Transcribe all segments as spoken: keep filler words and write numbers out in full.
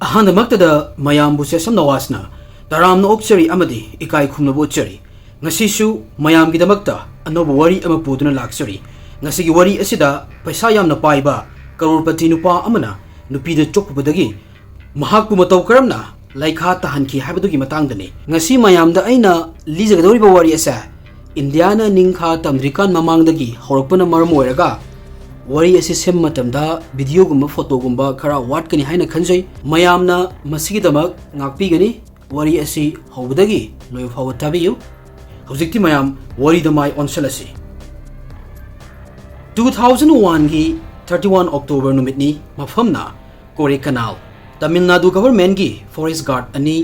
ꯑꯍꯥꯟꯕꯃꯛꯇꯗ ꯃꯌꯥꯝꯕꯨ ꯁꯦꯁꯝ ꯅꯋꯥꯖꯅ ꯇꯔꯥꯝꯅ ꯑꯣꯛꯆꯔꯤ ꯑꯃꯗꯤ ꯏꯀꯥꯏ ꯈꯨꯝꯅꯕ ꯎꯠꯆꯔꯤ꯫ ꯉꯁꯤꯁꯨ ꯃꯌꯥꯝꯒꯤꯗꯃꯛꯇ ꯑꯅꯧꯕ ꯋꯥꯔꯤ ꯑꯃ ꯄꯨꯗꯨꯅ ꯂꯥꯛꯆꯔꯤ꯫ ꯉꯁꯤꯒꯤ ꯋꯥꯔꯤ ꯑꯁꯤꯗ ꯄꯩꯁꯥ ꯌꯥꯝꯅ ꯄꯥꯏꯕ ꯀꯔꯣꯔꯄꯇꯤ ꯅꯨꯄꯥ ꯑꯃꯅ ꯅꯨꯄꯤꯗ ꯆꯣꯛꯄꯗꯒꯤ ꯃꯍꯥꯛꯄꯨ ꯃꯇꯧ ꯀꯔꯝꯅ ꯂꯩꯈꯥ ꯇꯥꯍꯟꯈꯤ ꯍꯥꯏꯕꯗꯨꯒꯤ ꯃꯇꯥꯡꯗꯅꯤ꯫ ꯉꯁꯤ ꯃꯌꯥꯝꯗ ꯑꯩꯅ ꯂꯤꯖꯒꯗꯧꯔꯤꯕ ꯋꯥꯔꯤ ꯑꯁꯦ ꯏꯟꯗꯤꯌꯥꯅ ꯅꯤꯡꯈꯥ ꯇꯝꯗ꯭ꯔꯤꯀꯥꯟ ꯃꯃꯥꯡꯗꯒꯤ ꯍꯧꯔꯛꯄꯅ ꯃꯔꯝ ꯑꯣꯏꯔꯒ ꯋꯥꯔꯤ ꯑꯁꯤ ꯁꯦꯝꯕ ꯃꯇꯝꯗ ꯚꯤꯗꯤꯑꯣꯒꯨꯝꯕ, ꯐꯣꯇꯣꯒꯨꯝꯕ ꯈꯔ ꯋꯥꯠꯀꯅꯤ ꯍꯥꯏꯅ ꯈꯟꯖꯩ꯫ ꯃꯌꯥꯝꯅ ꯃꯁꯤꯒꯤꯗꯃꯛ ꯉꯥꯛꯄꯤꯒꯅꯤ꯫ ꯋꯥꯔꯤ ꯑꯁꯤ ꯍꯧꯕꯗꯒꯤ ꯂꯣꯏꯕ ꯐꯥꯎꯕ ꯇꯥꯕꯤꯌꯨ꯫ ꯍꯧꯖꯤꯛꯇꯤ ꯃꯌꯥꯝ ꯋꯥꯔꯤꯗ ꯃꯥꯏ ꯑꯣꯟꯁꯤꯜꯂꯁꯤ꯫ Two thousand oneꯒꯤ thirty one October ꯅꯨꯃꯤꯠꯅꯤ꯫ ꯃꯐꯝꯅ ꯀꯣꯔꯦꯀꯅꯥꯜ꯫ ꯇꯥꯃꯤꯜ ꯅꯥꯗꯨ ꯒꯚꯔꯟꯃꯦꯟꯠꯀꯤ ꯐꯣꯔꯦꯁꯠ ꯒꯥꯔꯗ ꯑꯅꯤ,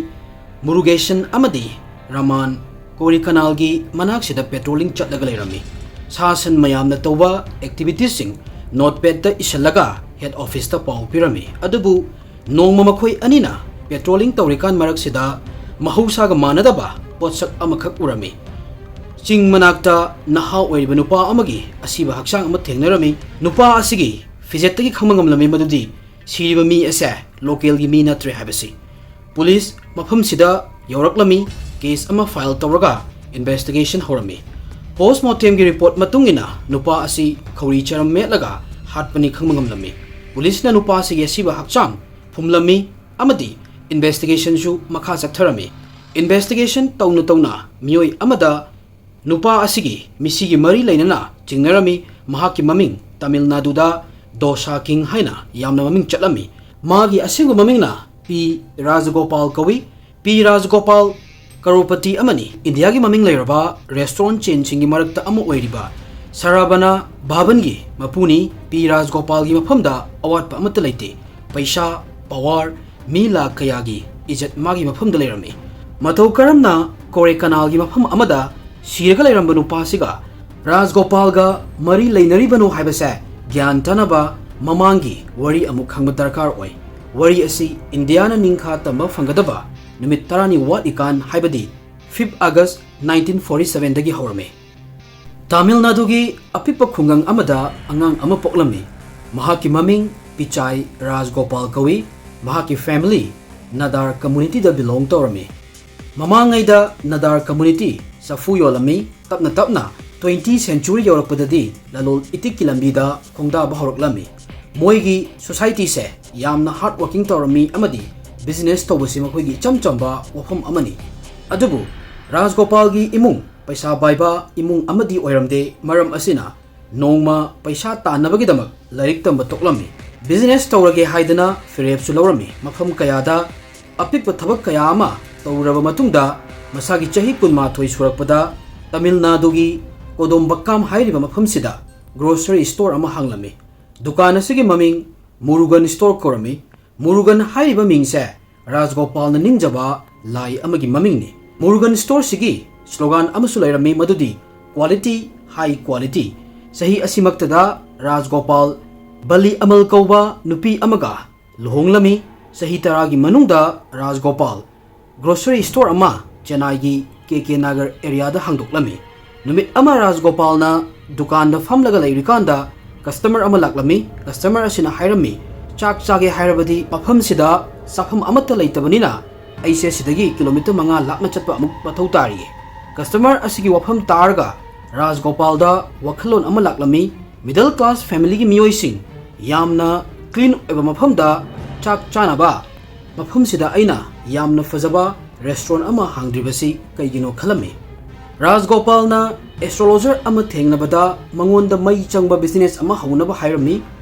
ꯃꯨꯔꯨꯒꯦꯁꯟ ꯑꯃꯗꯤ ꯔꯃꯥꯟ, ꯀꯣꯔꯦꯀꯅꯥꯜꯒꯤ ꯃꯅꯥꯛꯁꯤꯗ ꯄꯦꯇ꯭ꯔꯣꯂꯤꯡ ꯆꯠꯂꯒ ꯂꯩꯔꯝꯃꯤ꯫ ꯁꯥ ꯁꯟ ꯃꯌꯥꯝꯅ ꯇꯧꯕ ꯑꯦꯛꯇꯤꯚꯤꯇꯤꯁꯁꯤꯡ ꯅꯣꯠꯄꯦꯗꯇ ꯏꯁꯤꯜꯂꯒ ꯍꯦꯗ ꯑꯣꯐꯤꯁꯇ ꯄꯥꯎ ꯄꯤꯔꯝꯃꯤ꯫ ꯑꯗꯨꯕꯨ ꯅꯣꯡꯃ ꯃꯈꯣꯏ ꯑꯅꯤꯅ ꯄꯦꯇ꯭ꯔꯣꯂꯤꯡ ꯇꯧꯔꯤꯀꯥꯟ ꯃꯔꯛꯁꯤꯗ ꯃꯍꯧꯁꯥꯒ ꯃꯥꯟꯅꯗꯕ ꯄꯣꯠꯁꯛ ꯑꯃꯈꯛ ꯎꯔꯝꯃꯤ꯫ ꯆꯤꯡ ꯃꯅꯥꯛꯇ ꯅꯍꯥ ꯑꯣꯏꯔꯤꯕ ꯅꯨꯄꯥ ꯑꯃꯒꯤ ꯑꯁꯤꯕ ꯍꯛꯆꯥꯡ ꯑꯃ ꯊꯦꯡꯅꯔꯝꯃꯤ꯫ ꯅꯨꯄꯥ ꯑꯁꯤꯒꯤ ꯐꯤꯖꯦꯠꯇꯒꯤ ꯈꯪꯕ ꯉꯝꯂꯝꯃꯤ ꯃꯗꯨꯗꯤ ꯁꯤꯔꯤꯕ ꯃꯤ ꯑꯁꯦ ꯂꯣꯀꯦꯜꯒꯤ ꯃꯤ ꯅꯠꯇ꯭ꯔꯦ ꯍꯥꯏꯕꯁꯤ꯫ ꯄꯨꯂꯤꯁ ꯃꯐꯝꯁꯤꯗ ꯌꯧꯔꯛꯂꯝꯃꯤ꯫ ꯀꯦꯁ ꯑꯃ ꯐꯥꯏꯜ ꯇꯧꯔꯒ ꯏꯟꯚꯦꯁꯇꯤꯒꯦꯁꯟ ꯍꯧꯔꯝꯃꯤ꯫ ꯄꯣꯁꯃꯣꯔꯇꯦꯝꯒꯤ ꯔꯤꯄꯣꯔꯠ ꯃꯇꯨꯡ ꯏꯟꯅ ꯅꯨꯄꯥ ꯑꯁꯤ ꯈꯧꯔꯤ ꯆꯔꯝ ꯃꯦꯠꯂꯒ ꯍꯥꯠꯄꯅꯤ ꯈꯪꯕ ꯉꯝꯂꯝꯃꯤ꯫ ꯄꯨꯂꯤꯁꯅ ꯅꯨꯄꯥ ꯑꯁꯤꯒꯤ ꯑꯁꯤꯕ ꯍꯛꯆꯥꯡ ꯐꯨꯝꯂꯝꯃꯤ ꯑꯃꯗꯤ ꯏꯟꯚꯦꯁꯇꯤꯒꯦꯁꯟꯁꯨ ꯃꯈꯥ ꯆꯠꯊꯔꯝꯃꯤ꯫ ꯏꯟꯚꯦꯁꯇꯤꯒꯦꯁꯟ ꯇꯧꯅ ꯇꯧꯅ ꯃꯤꯑꯣꯏ ꯑꯃꯗ ꯅꯨꯄꯥ ꯑꯁꯤꯒꯤ ꯃꯤꯁꯤꯒꯤ ꯃꯔꯤ ꯂꯩꯅꯅ ꯆꯤꯡꯅꯔꯝꯃꯤ꯫ ꯃꯍꯥꯛꯀꯤ ꯃꯃꯤꯡ ꯇꯥꯃꯤꯜ ꯅꯥꯗꯨꯗ ꯗꯣꯁꯥ ꯀꯤꯡ ꯍꯥꯏꯅ ꯌꯥꯝꯅ ꯃꯃꯤꯡ ꯆꯠꯂꯝꯃꯤ꯫ ꯃꯥꯒꯤ ꯑꯁꯦꯡꯕ ꯃꯃꯤꯡꯅ ꯄꯤ ꯔꯥꯖꯒꯣꯄꯥꯜ ꯀꯧꯏ꯫ ꯄꯤ ꯔꯥꯖꯒꯣꯄꯥꯜ ꯀꯔꯣꯔꯄꯇꯤ ꯑꯃꯅꯤ꯫ ꯏꯟꯗꯤꯌꯥꯒꯤ ꯃꯃꯤꯡ ꯂꯩꯔꯕ ꯔꯦꯁꯇꯨꯔꯦꯟꯠ ꯆꯦꯟꯁꯤꯡꯒꯤ ꯃꯔꯛꯇ ꯑꯃ ꯑꯣꯏꯔꯤꯕ ꯁꯔꯥꯕꯅꯥ ꯚꯥꯕꯟꯒꯤ ꯃꯄꯨꯅꯤ꯫ ꯄꯤ ꯔꯥꯖꯒꯣꯄꯥꯜꯒꯤ ꯃꯐꯝꯗ ꯑꯋꯥꯠꯄ ꯑꯃꯠꯇ ꯂꯩꯇꯦ꯫ ꯄꯩꯁꯥ, ꯄꯋꯥꯔ, ꯃꯤ ꯂꯥꯈ ꯀꯌꯥꯒꯤ ꯏꯖꯠ ꯃꯥꯒꯤ ꯃꯐꯝꯗ ꯂꯩꯔꯝꯃꯤ꯫ ꯃꯇꯧ ꯀꯔꯝꯅ ꯀꯣꯔꯦꯀꯅꯥꯜꯒꯤ ꯃꯐꯝ ꯑꯃꯗ ꯁꯤꯔꯒ ꯂꯩꯔꯝꯕ ꯅꯨꯄꯥꯁꯤꯒ ꯔꯥꯖꯒꯣꯄꯥꯜꯒ ꯃꯔꯤ ꯂꯩꯅꯔꯤꯕꯅꯣ ꯍꯥꯏꯕꯁꯦ ꯒ꯭ꯌꯥꯟ ꯇꯥꯅꯕ ꯃꯃꯥꯡꯒꯤ ꯋꯥꯔꯤ ꯑꯃꯨꯛ ꯈꯪꯕ ꯗꯔꯀꯥꯔ ꯑꯣꯏ꯫ ꯋꯥꯔꯤ ꯑꯁꯤ ꯏꯟꯗꯤꯌꯥꯅ ꯅꯤꯡꯈꯥ ꯇꯝꯕ ꯐꯪꯒꯗꯕ ꯅꯨꯃꯤꯠ ꯇꯔꯥꯅꯤ ꯋꯥꯠꯂꯤꯀꯥꯟ, ꯍꯥꯏꯕꯗꯤ fifth August nineteen forty sevenꯗꯒꯤ ꯍꯧꯔꯝꯃꯤ꯫ ꯇꯥꯃꯤꯜ ꯅꯥꯗꯨꯒꯤ ꯑꯄꯤꯛꯄ ꯈꯨꯡꯒꯪ ꯑꯃꯗ ꯑꯉꯥꯡ ꯑꯃ ꯄꯣꯛꯂꯝꯃꯤ꯫ ꯃꯍꯥꯛꯀꯤ ꯃꯃꯤꯡ ꯄꯤꯆꯥꯏ ꯔꯥꯖꯒꯣꯄꯥꯜ ꯀꯧꯏ꯫ ꯃꯍꯥꯛꯀꯤ family ꯅꯥꯗꯥꯔ community ꯗ belong ꯇꯧꯔꯝꯃꯤ꯫ ꯃꯃꯥꯡꯉꯩꯗ ꯅꯥꯗꯥꯔ community ꯆꯐꯨ ꯌꯣꯜꯂꯝꯃꯤ꯫ ꯇꯞꯅ ꯇꯞꯅ twenty century ꯌꯧꯔꯛꯄꯗꯗꯤ ꯂꯂꯣꯜ ꯏꯇꯤꯛꯀꯤ ꯂꯝꯕꯤꯗ ꯈꯣꯡꯗꯥꯕ ꯍꯧꯔꯛꯂꯝꯃꯤ꯫ ꯃꯣꯏꯒꯤ society ꯁꯦ ꯌꯥꯝꯅ hard working ꯇꯧꯔꯝꯃꯤ ꯑꯃꯗꯤ business ꯇꯧꯕꯁꯤ ꯃꯈꯣꯏꯒꯤ ꯏꯆꯝ ꯆꯝꯕ ꯋꯥꯐꯝ ꯑꯃꯅꯤ꯫ ꯑꯗꯨꯕꯨ ꯔꯥꯖꯒꯣꯄꯥꯜꯒꯤ ꯏꯃꯨꯡ ꯄꯩꯁꯥ ꯄꯥꯏꯕ ꯏꯃꯨꯡ ꯑꯃꯗꯤ ꯑꯣꯏꯔꯝꯗꯦ꯫ ꯃꯔꯝ ꯑꯁꯤꯅ ꯅꯣꯡꯃ ꯄꯩꯁꯥ ꯇꯥꯟꯅꯕꯒꯤꯗꯃꯛ ꯂꯥꯏꯔꯤꯛ ꯇꯝꯕ ꯇꯣꯛꯂꯝꯃꯤ꯫ Business ꯇꯧꯔꯒꯦ ꯍꯥꯏꯗꯅ ꯐꯤꯔꯦꯞꯁꯨ ꯂꯧꯔꯝꯃꯤ꯫ ꯃꯐꯝ ꯀꯌꯥꯗ ꯑꯄꯤꯛꯄ ꯊꯕꯛ ꯀꯌꯥ ꯑꯃ ꯇꯧꯔꯕ ꯃꯇꯨꯡꯗ ꯃꯁꯥꯒꯤ ꯆꯍꯤ ꯀꯨꯟꯃꯥꯊꯣꯏ ꯁꯨꯔꯛꯄꯗ ꯇꯥꯃꯤꯜ ꯅꯥꯗꯨꯒꯤ ꯀꯣꯗꯣꯝꯕꯛꯀꯥꯝ ꯍꯥꯏꯔꯤꯕ ꯃꯐꯝꯁꯤꯗ grocery store ꯑꯃ ꯍꯥꯡꯂꯝꯃꯤ꯫ ꯗꯨꯀꯥꯟ ꯑꯁꯤꯒꯤ ꯃꯃꯤꯡ ꯃꯨꯔꯨꯒꯟ store ꯀꯧꯔꯝꯃꯤ꯫ ꯃꯨꯔꯨꯒꯟ ꯍꯥꯏꯔꯤꯕ ꯃꯤꯡꯁꯦ ꯔꯥꯖꯒꯣꯄꯥꯜꯅ ꯅꯤꯡꯖꯕ ꯂꯥꯏ ꯑꯃꯒꯤ ꯃꯃꯤꯡꯅꯤ꯫ ꯃꯨꯔꯨꯒꯟ storeꯁꯤꯒꯤ slogan ꯑꯃꯁꯨ ꯂꯩꯔꯝꯃꯤ, ꯃꯗꯨꯗꯤ "Quality, High Quality"꯫ ꯆꯍꯤ ꯑꯁꯤꯃꯛꯇꯗ ꯔꯥꯖꯒꯣꯄꯥꯜ ꯕꯂꯤ ꯑꯃꯜ ꯀꯧꯕ ꯅꯨꯄꯤ ꯑꯃꯒ ꯂꯨꯍꯣꯡꯂꯝꯃꯤ꯫ ꯆꯍꯤ ꯇꯔꯥꯒꯤ ꯃꯅꯨꯡꯗ ꯔꯥꯖꯒꯣꯄꯥꯜ grocery store ꯑꯃ ꯆꯦꯟꯅꯥꯏꯒꯤ ꯀꯦ ꯀꯦ ꯅꯥꯒꯔ areaꯗ ꯍꯥꯡꯗꯣꯛꯂꯝꯃꯤ꯫ ꯅꯨꯃꯤꯠ ꯑꯃ ꯔꯥꯖꯒꯣꯄꯥꯜꯅ ꯗꯨꯀꯥꯟꯗ ꯐꯝꯂꯒ ꯂꯩꯔꯤꯀꯥꯟꯗ customer ꯑꯃ ꯂꯥꯛꯂꯝꯃꯤ꯫ Customer ꯑꯁꯤꯅ ꯍꯥꯏꯔꯝꯃꯤ, "ꯆꯥꯛ ꯆꯥꯒꯦ ꯍꯥꯏꯔꯕꯗꯤ ꯃꯐꯝꯁꯤꯗ ꯆꯥꯐꯝ ꯑꯃꯠꯇ ꯂꯩꯇꯕꯅꯤꯅ ꯑꯩꯁꯦ ꯁꯤꯗꯒꯤ kilometre ꯃꯉꯥ ꯂꯥꯞꯅ ꯆꯠꯄ ꯑꯃꯨꯛ ꯃꯊꯧ ꯇꯥꯔꯤꯌꯦ"꯫ Customer ꯑꯁꯤꯒꯤ ꯋꯥꯐꯝ ꯇꯥꯔꯒ ꯔꯥꯖꯒꯣꯄꯥꯜꯗ ꯋꯥꯈꯜꯂꯣꯟ ꯑꯃ ꯂꯥꯛꯂꯝꯃꯤ, "Middle class familyꯒꯤ ꯃꯤꯑꯣꯏꯁꯤꯡ ꯌꯥꯝꯅ clean ꯑꯣꯏꯕ ꯃꯐꯝꯗ ꯆꯥꯛ ꯆꯥꯅꯕ ꯃꯐꯝꯁꯤꯗ ꯑꯩꯅ ꯌꯥꯝꯅ ꯐꯖꯕ restaurant ꯑꯃ ꯍꯥꯡꯗ꯭ꯔꯤꯕꯁꯤ ꯀꯩꯒꯤꯅꯣ?" ꯈꯜꯂꯝꯃꯤ꯫ ꯔꯥꯖꯒꯣꯄꯥꯜꯅ astrologer ꯑꯃ ꯊꯦꯡꯅꯕꯗ ꯃꯉꯣꯟꯗ ꯃꯩ ꯆꯪꯕ business ꯑꯃ ꯍꯧꯅꯕ ꯍꯥꯏꯔꯝꯃꯤ꯫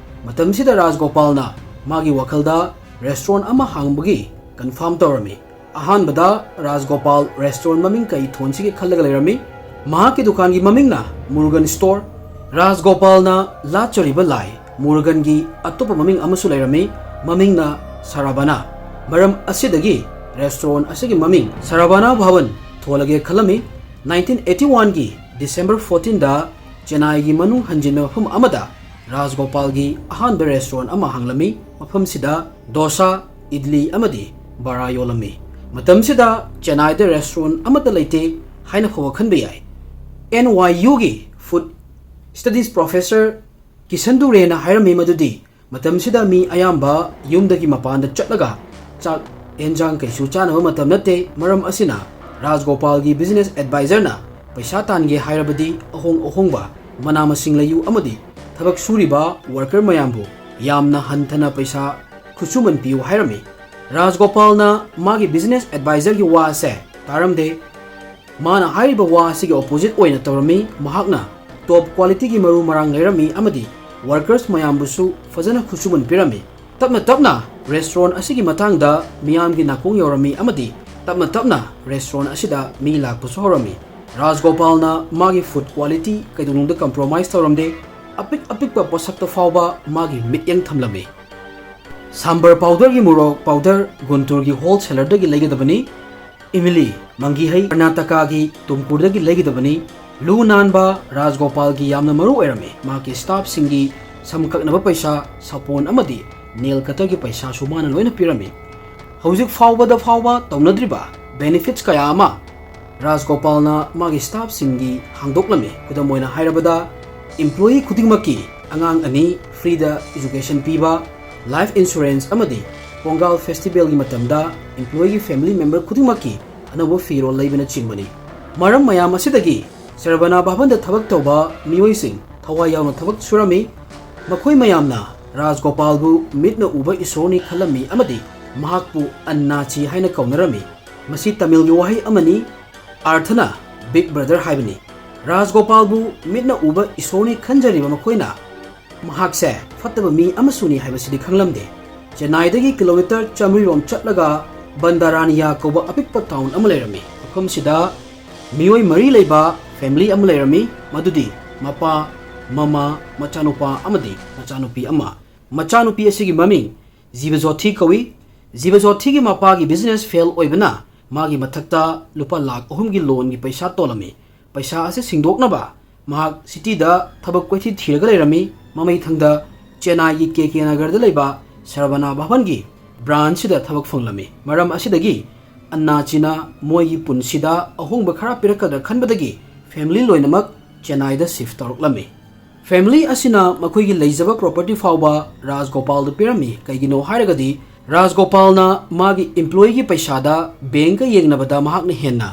ꯃꯇꯝꯁꯤꯗ ꯔꯥꯖꯒꯣꯄꯥꯜꯅ ꯃꯥꯒꯤ ꯋꯥꯈꯜꯗ restaurant ꯑꯃ ꯍꯥꯡꯕꯒꯤ confirm ꯇꯧꯔꯝꯃꯤ꯫ ꯑꯍꯥꯟꯕꯗ ꯔꯥꯖꯒꯣꯄꯥꯜ restaurant ꯃꯃꯤꯡ ꯀꯩ ꯊꯣꯟꯁꯤꯒꯦ ꯈꯜꯂꯒ ꯂꯩꯔꯝꯃꯤ꯫ ꯃꯍꯥꯛꯀꯤ ꯗꯨꯀꯥꯟꯒꯤ ꯃꯃꯤꯡꯅ ꯃꯨꯔꯨꯒꯟ store꯫ ꯔꯥꯖꯒꯣꯄꯥꯜꯅ ꯂꯥꯠꯆꯔꯤꯕ ꯂꯥꯏ ꯃꯨꯔꯨꯒꯟꯒꯤ ꯑꯇꯣꯞꯄ ꯃꯃꯤꯡ ꯑꯃꯁꯨ ꯂꯩꯔꯝꯃꯤ, ꯃꯃꯤꯡꯅ ꯁꯔꯥꯕꯥꯅꯥ꯫ ꯃꯔꯝ ꯑꯁꯤꯗꯒꯤ restaurant ꯑꯁꯤꯒꯤ ꯃꯃꯤꯡ ꯁꯔꯥꯕꯥꯅꯥ ꯚꯕꯟ ꯊꯣꯜꯂꯒꯦ ꯈꯜꯂꯝꯃꯤ꯫ Nineteen eighty oneꯒꯤ December fourteenꯗ ꯆꯦꯟꯅꯥꯏꯒꯤ ꯃꯅꯨꯡ ꯍꯟꯖꯤꯟꯕ ꯃꯐꯝ ꯑꯃꯗ ꯔꯥꯖꯒꯣꯄꯥꯜꯒꯤ ꯑꯍꯥꯟꯕ restaurant ꯑꯃ ꯍꯥꯡꯂꯝꯃꯤ꯫ ꯃꯐꯝꯁꯤꯗ ꯗꯣꯁꯥ, ꯏꯗꯂꯤ ꯑꯃꯗꯤ ꯕꯔꯥ ꯌꯣꯜꯂꯝꯃꯤ꯫ ꯃꯇꯝꯁꯤꯗ ꯆꯦꯟꯅꯥꯏꯗ restaurant ꯑꯃꯠꯇ ꯂꯩꯇꯦ ꯍꯥꯏꯅ ꯐꯥꯎꯕ ꯈꯟꯕ ꯌꯥꯏ꯫ NYUꯒꯤ food studies professor ꯀꯤꯁꯟ ꯗꯨꯔꯦꯅ ꯍꯥꯏꯔꯝꯃꯤ ꯃꯗꯨꯗꯤ ꯃꯇꯝꯁꯤꯗ ꯃꯤ ꯑꯌꯥꯝꯕ ꯌꯨꯝꯗꯒꯤ ꯃꯄꯥꯟꯗ ꯆꯠꯂꯒ ꯆꯥꯛ ꯑꯦꯟꯖꯥꯡ ꯀꯩꯁꯨ ꯆꯥꯅꯕ ꯃꯇꯝ ꯅꯠꯇꯦ꯫ ꯃꯔꯝ ꯑꯁꯤꯅ ꯔꯥꯖꯒꯣꯄꯥꯜꯒꯤ business advisorꯅ ꯄꯩꯁꯥ ꯇꯥꯟꯒꯦ ꯍꯥꯏꯔꯕꯗꯤ ꯑꯍꯣꯡ ꯑꯍꯣꯡꯕ ꯃꯅꯥ ꯃꯁꯤꯡ ꯂꯩꯌꯨ ꯑꯃꯗꯤ ꯊꯕꯛ ꯁꯨꯔꯤꯕ worker ꯃꯌꯥꯝꯕꯨ ꯌꯥꯝꯅ ꯍꯟꯊꯅ ꯄꯩꯁꯥ ꯈꯨꯠꯁꯨꯃꯟ ꯄꯤꯌꯨ ꯍꯥꯏꯔꯝꯃꯤ꯫ ꯔꯥꯖꯒꯣꯄꯥꯜꯅ ꯃꯥꯒꯤ business advisorꯒꯤ ꯋꯥ ꯑꯁꯦ ꯇꯥꯔꯝꯗꯦ꯫ ꯃꯥꯅ ꯍꯥꯏꯔꯤꯕ ꯋꯥ ꯑꯁꯤꯒꯤ opposite ꯑꯣꯏꯅ ꯇꯧꯔꯝꯃꯤ꯫ ꯃꯍꯥꯛꯅ top qualityꯒꯤ ꯃꯔꯨ ꯃꯔꯥꯡ ꯂꯩꯔꯝꯃꯤ ꯑꯃꯗꯤ workers ꯃꯌꯥꯝꯕꯨꯁꯨ ꯐꯖꯅ ꯈꯨꯠꯁꯨꯃꯟ ꯄꯤꯔꯝꯃꯤ꯫ ꯇꯞꯅ ꯇꯞꯅ restaurant ꯑꯁꯤꯒꯤ ꯃꯇꯥꯡꯗ ꯃꯤꯌꯥꯝꯒꯤ ꯅꯥꯀꯣꯡ ꯌꯧꯔꯝꯃꯤ ꯑꯃꯗꯤ ꯇꯞꯅ ꯇꯞꯅ restaurant ꯑꯁꯤꯗ ꯃꯤ ꯂꯥꯛꯄꯁꯨ ꯍꯧꯔꯝꯃꯤ꯫ ꯔꯥꯖꯒꯣꯄꯥꯜꯅ ꯃꯥꯒꯤ food quality ꯀꯩꯗꯧꯅꯨꯡꯗ compromise ꯇꯧꯔꯝꯗꯦ꯫ ꯑꯄꯤꯛ ꯑꯄꯤꯛꯄ ꯄꯣꯠꯁꯛꯇ ꯐꯥꯎꯕ ꯃꯥꯒꯤ ꯃꯤꯠꯌꯦꯡ ꯊꯝꯂꯝꯃꯤ꯫ ꯁꯥꯝꯕꯔ powderꯒꯤ ꯃꯣꯔꯣꯛ powder ꯒꯨꯟꯇꯨꯔꯒꯤ wholesalerꯗꯒꯤ ꯂꯩꯒꯗꯕꯅꯤ꯫ ꯏꯃꯤꯂꯤ ꯃꯪꯒꯤꯍꯩ ꯀꯔꯅꯥꯇꯀꯥꯒꯤ ꯇꯨꯝꯀꯨꯔꯗꯒꯤ ꯂꯩꯒꯗꯕꯅꯤ꯫ ꯂꯨ ꯅꯥꯟꯕ ꯔꯥꯖꯒꯣꯄꯥꯜꯒꯤ ꯌꯥꯝꯅ ꯃꯔꯨ ꯑꯣꯏꯔꯝꯃꯤ꯫ ꯃꯍꯥꯛꯀꯤ staffꯁꯤꯡꯒꯤ ꯁꯝ ꯀꯛꯅꯕ ꯄꯩꯁꯥ, ꯁꯥꯄꯣꯟ ꯑꯃꯗꯤ nail cutterꯒꯤ ꯄꯩꯁꯥꯁꯨ ꯃꯥꯅ ꯂꯣꯏꯅ ꯄꯤꯔꯝꯃꯤ꯫ ꯍꯧꯖꯤꯛ ꯐꯥꯎꯕꯗ ꯐꯥꯎꯕ ꯇꯧꯅꯗ꯭ꯔꯤꯕ benefits ꯀꯌꯥ ꯑꯃ ꯔꯥꯖꯒꯣꯄꯥꯜꯅ ꯃꯥꯒꯤ staffꯁꯤꯡꯒꯤ ꯍꯥꯡꯗꯣꯛꯂꯝꯃꯤ꯫ ꯈꯨꯗꯝ ꯑꯣꯏꯅ ꯍꯥꯏꯔꯕꯗ, employee ꯈꯨꯗꯤꯡꯃꯛꯀꯤ ꯑꯉꯥꯡ ꯑꯅꯤ freeꯗ education ꯄꯤꯕ, life insurance ꯑꯃꯗꯤ ꯄꯣꯡꯒꯥꯜ festivalꯒꯤ ꯃꯇꯝꯗ employeeꯒꯤ family member ꯈꯨꯗꯤꯡꯃꯛꯀꯤ ꯑꯅꯧꯕ ꯐꯤꯔꯣꯜ ꯂꯩꯕꯅꯆꯤꯡꯕꯅꯤ꯫ ꯃꯔꯝ ꯃꯌꯥꯝ ꯑꯁꯤꯗꯒꯤ ꯁꯔꯕꯅꯥ ꯚꯕꯟꯗ ꯊꯕꯛ ꯇꯧꯕ ꯃꯤꯑꯣꯏꯁꯤꯡ ꯊꯋꯥꯏ ꯌꯥꯎꯅ ꯊꯕꯛ ꯁꯨꯔꯝꯃꯤ꯫ ꯃꯈꯣꯏ ꯃꯌꯥꯝꯅ ꯔꯥꯖꯒꯣꯄꯥꯜꯕꯨ ꯃꯤꯠꯅ ꯎꯕ ꯏꯁꯣꯔꯅꯤ ꯈꯜꯂꯝꯃꯤ ꯑꯃꯗꯤ ꯃꯍꯥꯛꯄꯨ ꯑꯟꯅꯥꯆꯤ ꯍꯥꯏꯅ ꯀꯧꯅꯔꯝꯃꯤ꯫ ꯃꯁꯤ ꯇꯥꯃꯤꯜꯒꯤ ꯋꯥꯍꯩ ꯑꯃꯅꯤ, ꯑꯥꯔꯊꯅ big brother ꯍꯥꯏꯕꯅꯤ꯫ ꯔꯥꯖꯒꯣꯄꯥꯜꯕꯨ ꯃꯤꯠꯅ ꯎꯕ ꯏꯁꯣꯔꯅꯤ ꯈꯟꯖꯔꯤꯕ ꯃꯈꯣꯏꯅ ꯃꯍꯥꯛꯁꯦ ꯐꯠꯇꯕ ꯃꯤ ꯑꯃꯁꯨꯅꯤ ꯍꯥꯏꯕꯁꯤꯗꯤ ꯈꯪꯂꯝꯗꯦ꯫ ꯆꯦꯟꯅꯥꯏꯗꯒꯤ kilometre ꯆꯥꯃꯔꯤꯔꯣꯝ ꯆꯠꯂꯒ ꯕꯟꯗꯥꯔꯥꯅꯤꯌꯥ ꯀꯧꯕ ꯑꯄꯤꯛꯄ town ꯑꯃ ꯂꯩꯔꯝꯃꯤ꯫ ꯃꯐꯝꯁꯤꯗ ꯃꯤꯑꯣꯏ ꯃꯔꯤ ꯂꯩꯕ family ꯑꯃ ꯂꯩꯔꯝꯃꯤ, ꯃꯗꯨꯗꯤ ꯃꯄꯥ, ꯃꯃꯥ, ꯃꯆꯥꯅꯨꯄꯥ ꯑꯃꯗꯤ ꯃꯆꯥꯅꯨꯄꯤ ꯑꯃ꯫ ꯃꯆꯥꯅꯨꯄꯤ ꯑꯁꯤꯒꯤ ꯃꯃꯤꯡ ꯖꯤꯕꯖꯣꯊꯤ ꯀꯧꯏ꯫ ꯖꯤꯕꯖꯣꯊꯤꯒꯤ ꯃꯄꯥꯒꯤ business fail ꯑꯣꯏꯕꯅ ꯃꯥꯒꯤ ꯃꯊꯛꯇ ꯂꯨꯄꯥ ꯂꯥꯈ ꯑꯍꯨꯝꯒꯤ loanꯒꯤ ꯄꯩꯁꯥ ꯇꯣꯜꯂꯝꯃꯤ꯫ ꯄꯩꯁꯥ ꯑꯁꯤ ꯁꯤꯡꯗꯣꯛꯅꯕ ꯃꯍꯥꯛ cityꯗ ꯊꯕꯛ ꯀꯣꯏꯊꯤ ꯊꯤꯔꯒ ꯂꯩꯔꯝꯃꯤ꯫ ꯃꯃꯩꯊꯪꯗ ꯆꯦꯟꯅꯥꯏꯒꯤ ꯀꯦ ꯀꯦ ꯅꯒꯔꯗ ꯂꯩꯕ ꯁꯔꯕꯅꯥ ꯚꯕꯟꯒꯤ branchꯁꯤꯗ ꯊꯕꯛ ꯐꯪꯂꯝꯃꯤ꯫ ꯃꯔꯝ ꯑꯁꯤꯗꯒꯤ ꯑꯟꯅꯥꯆꯤꯅ ꯃꯣꯏꯒꯤ ꯄꯨꯟꯁꯤꯗ ꯑꯍꯣꯡꯕ ꯈꯔ ꯄꯤꯔꯛꯀꯗ꯭ꯔꯥ ꯈꯟꯕꯗꯒꯤ family ꯂꯣꯏꯅꯃꯛ ꯆꯦꯟꯅꯥꯏꯗ shift ꯇꯧꯔꯛꯂꯝꯃꯤ꯫ ꯐꯦꯃꯤꯂꯤ ꯑꯁꯤꯅ ꯃꯈꯣꯏꯒꯤ ꯂꯩꯖꯕ ꯄ꯭ꯔꯣꯄꯔꯇꯤ ꯐꯥꯎꯕ ꯔꯥꯖꯒꯣꯄꯥꯜꯗ ꯄꯤꯔꯝꯃꯤ꯫ ꯀꯩꯒꯤꯅꯣ ꯍꯥꯏꯔꯒꯗꯤ ꯔꯥꯖꯒꯣꯄꯥꯜꯅ ꯃꯥꯒꯤ ꯏꯝꯄ꯭ꯂꯣꯌꯤꯒꯤ ꯄꯩꯁꯥꯗ ꯕꯦꯡꯀ ꯌꯦꯡꯅꯕꯗ ꯃꯍꯥꯛꯅ ꯍꯦꯟꯅ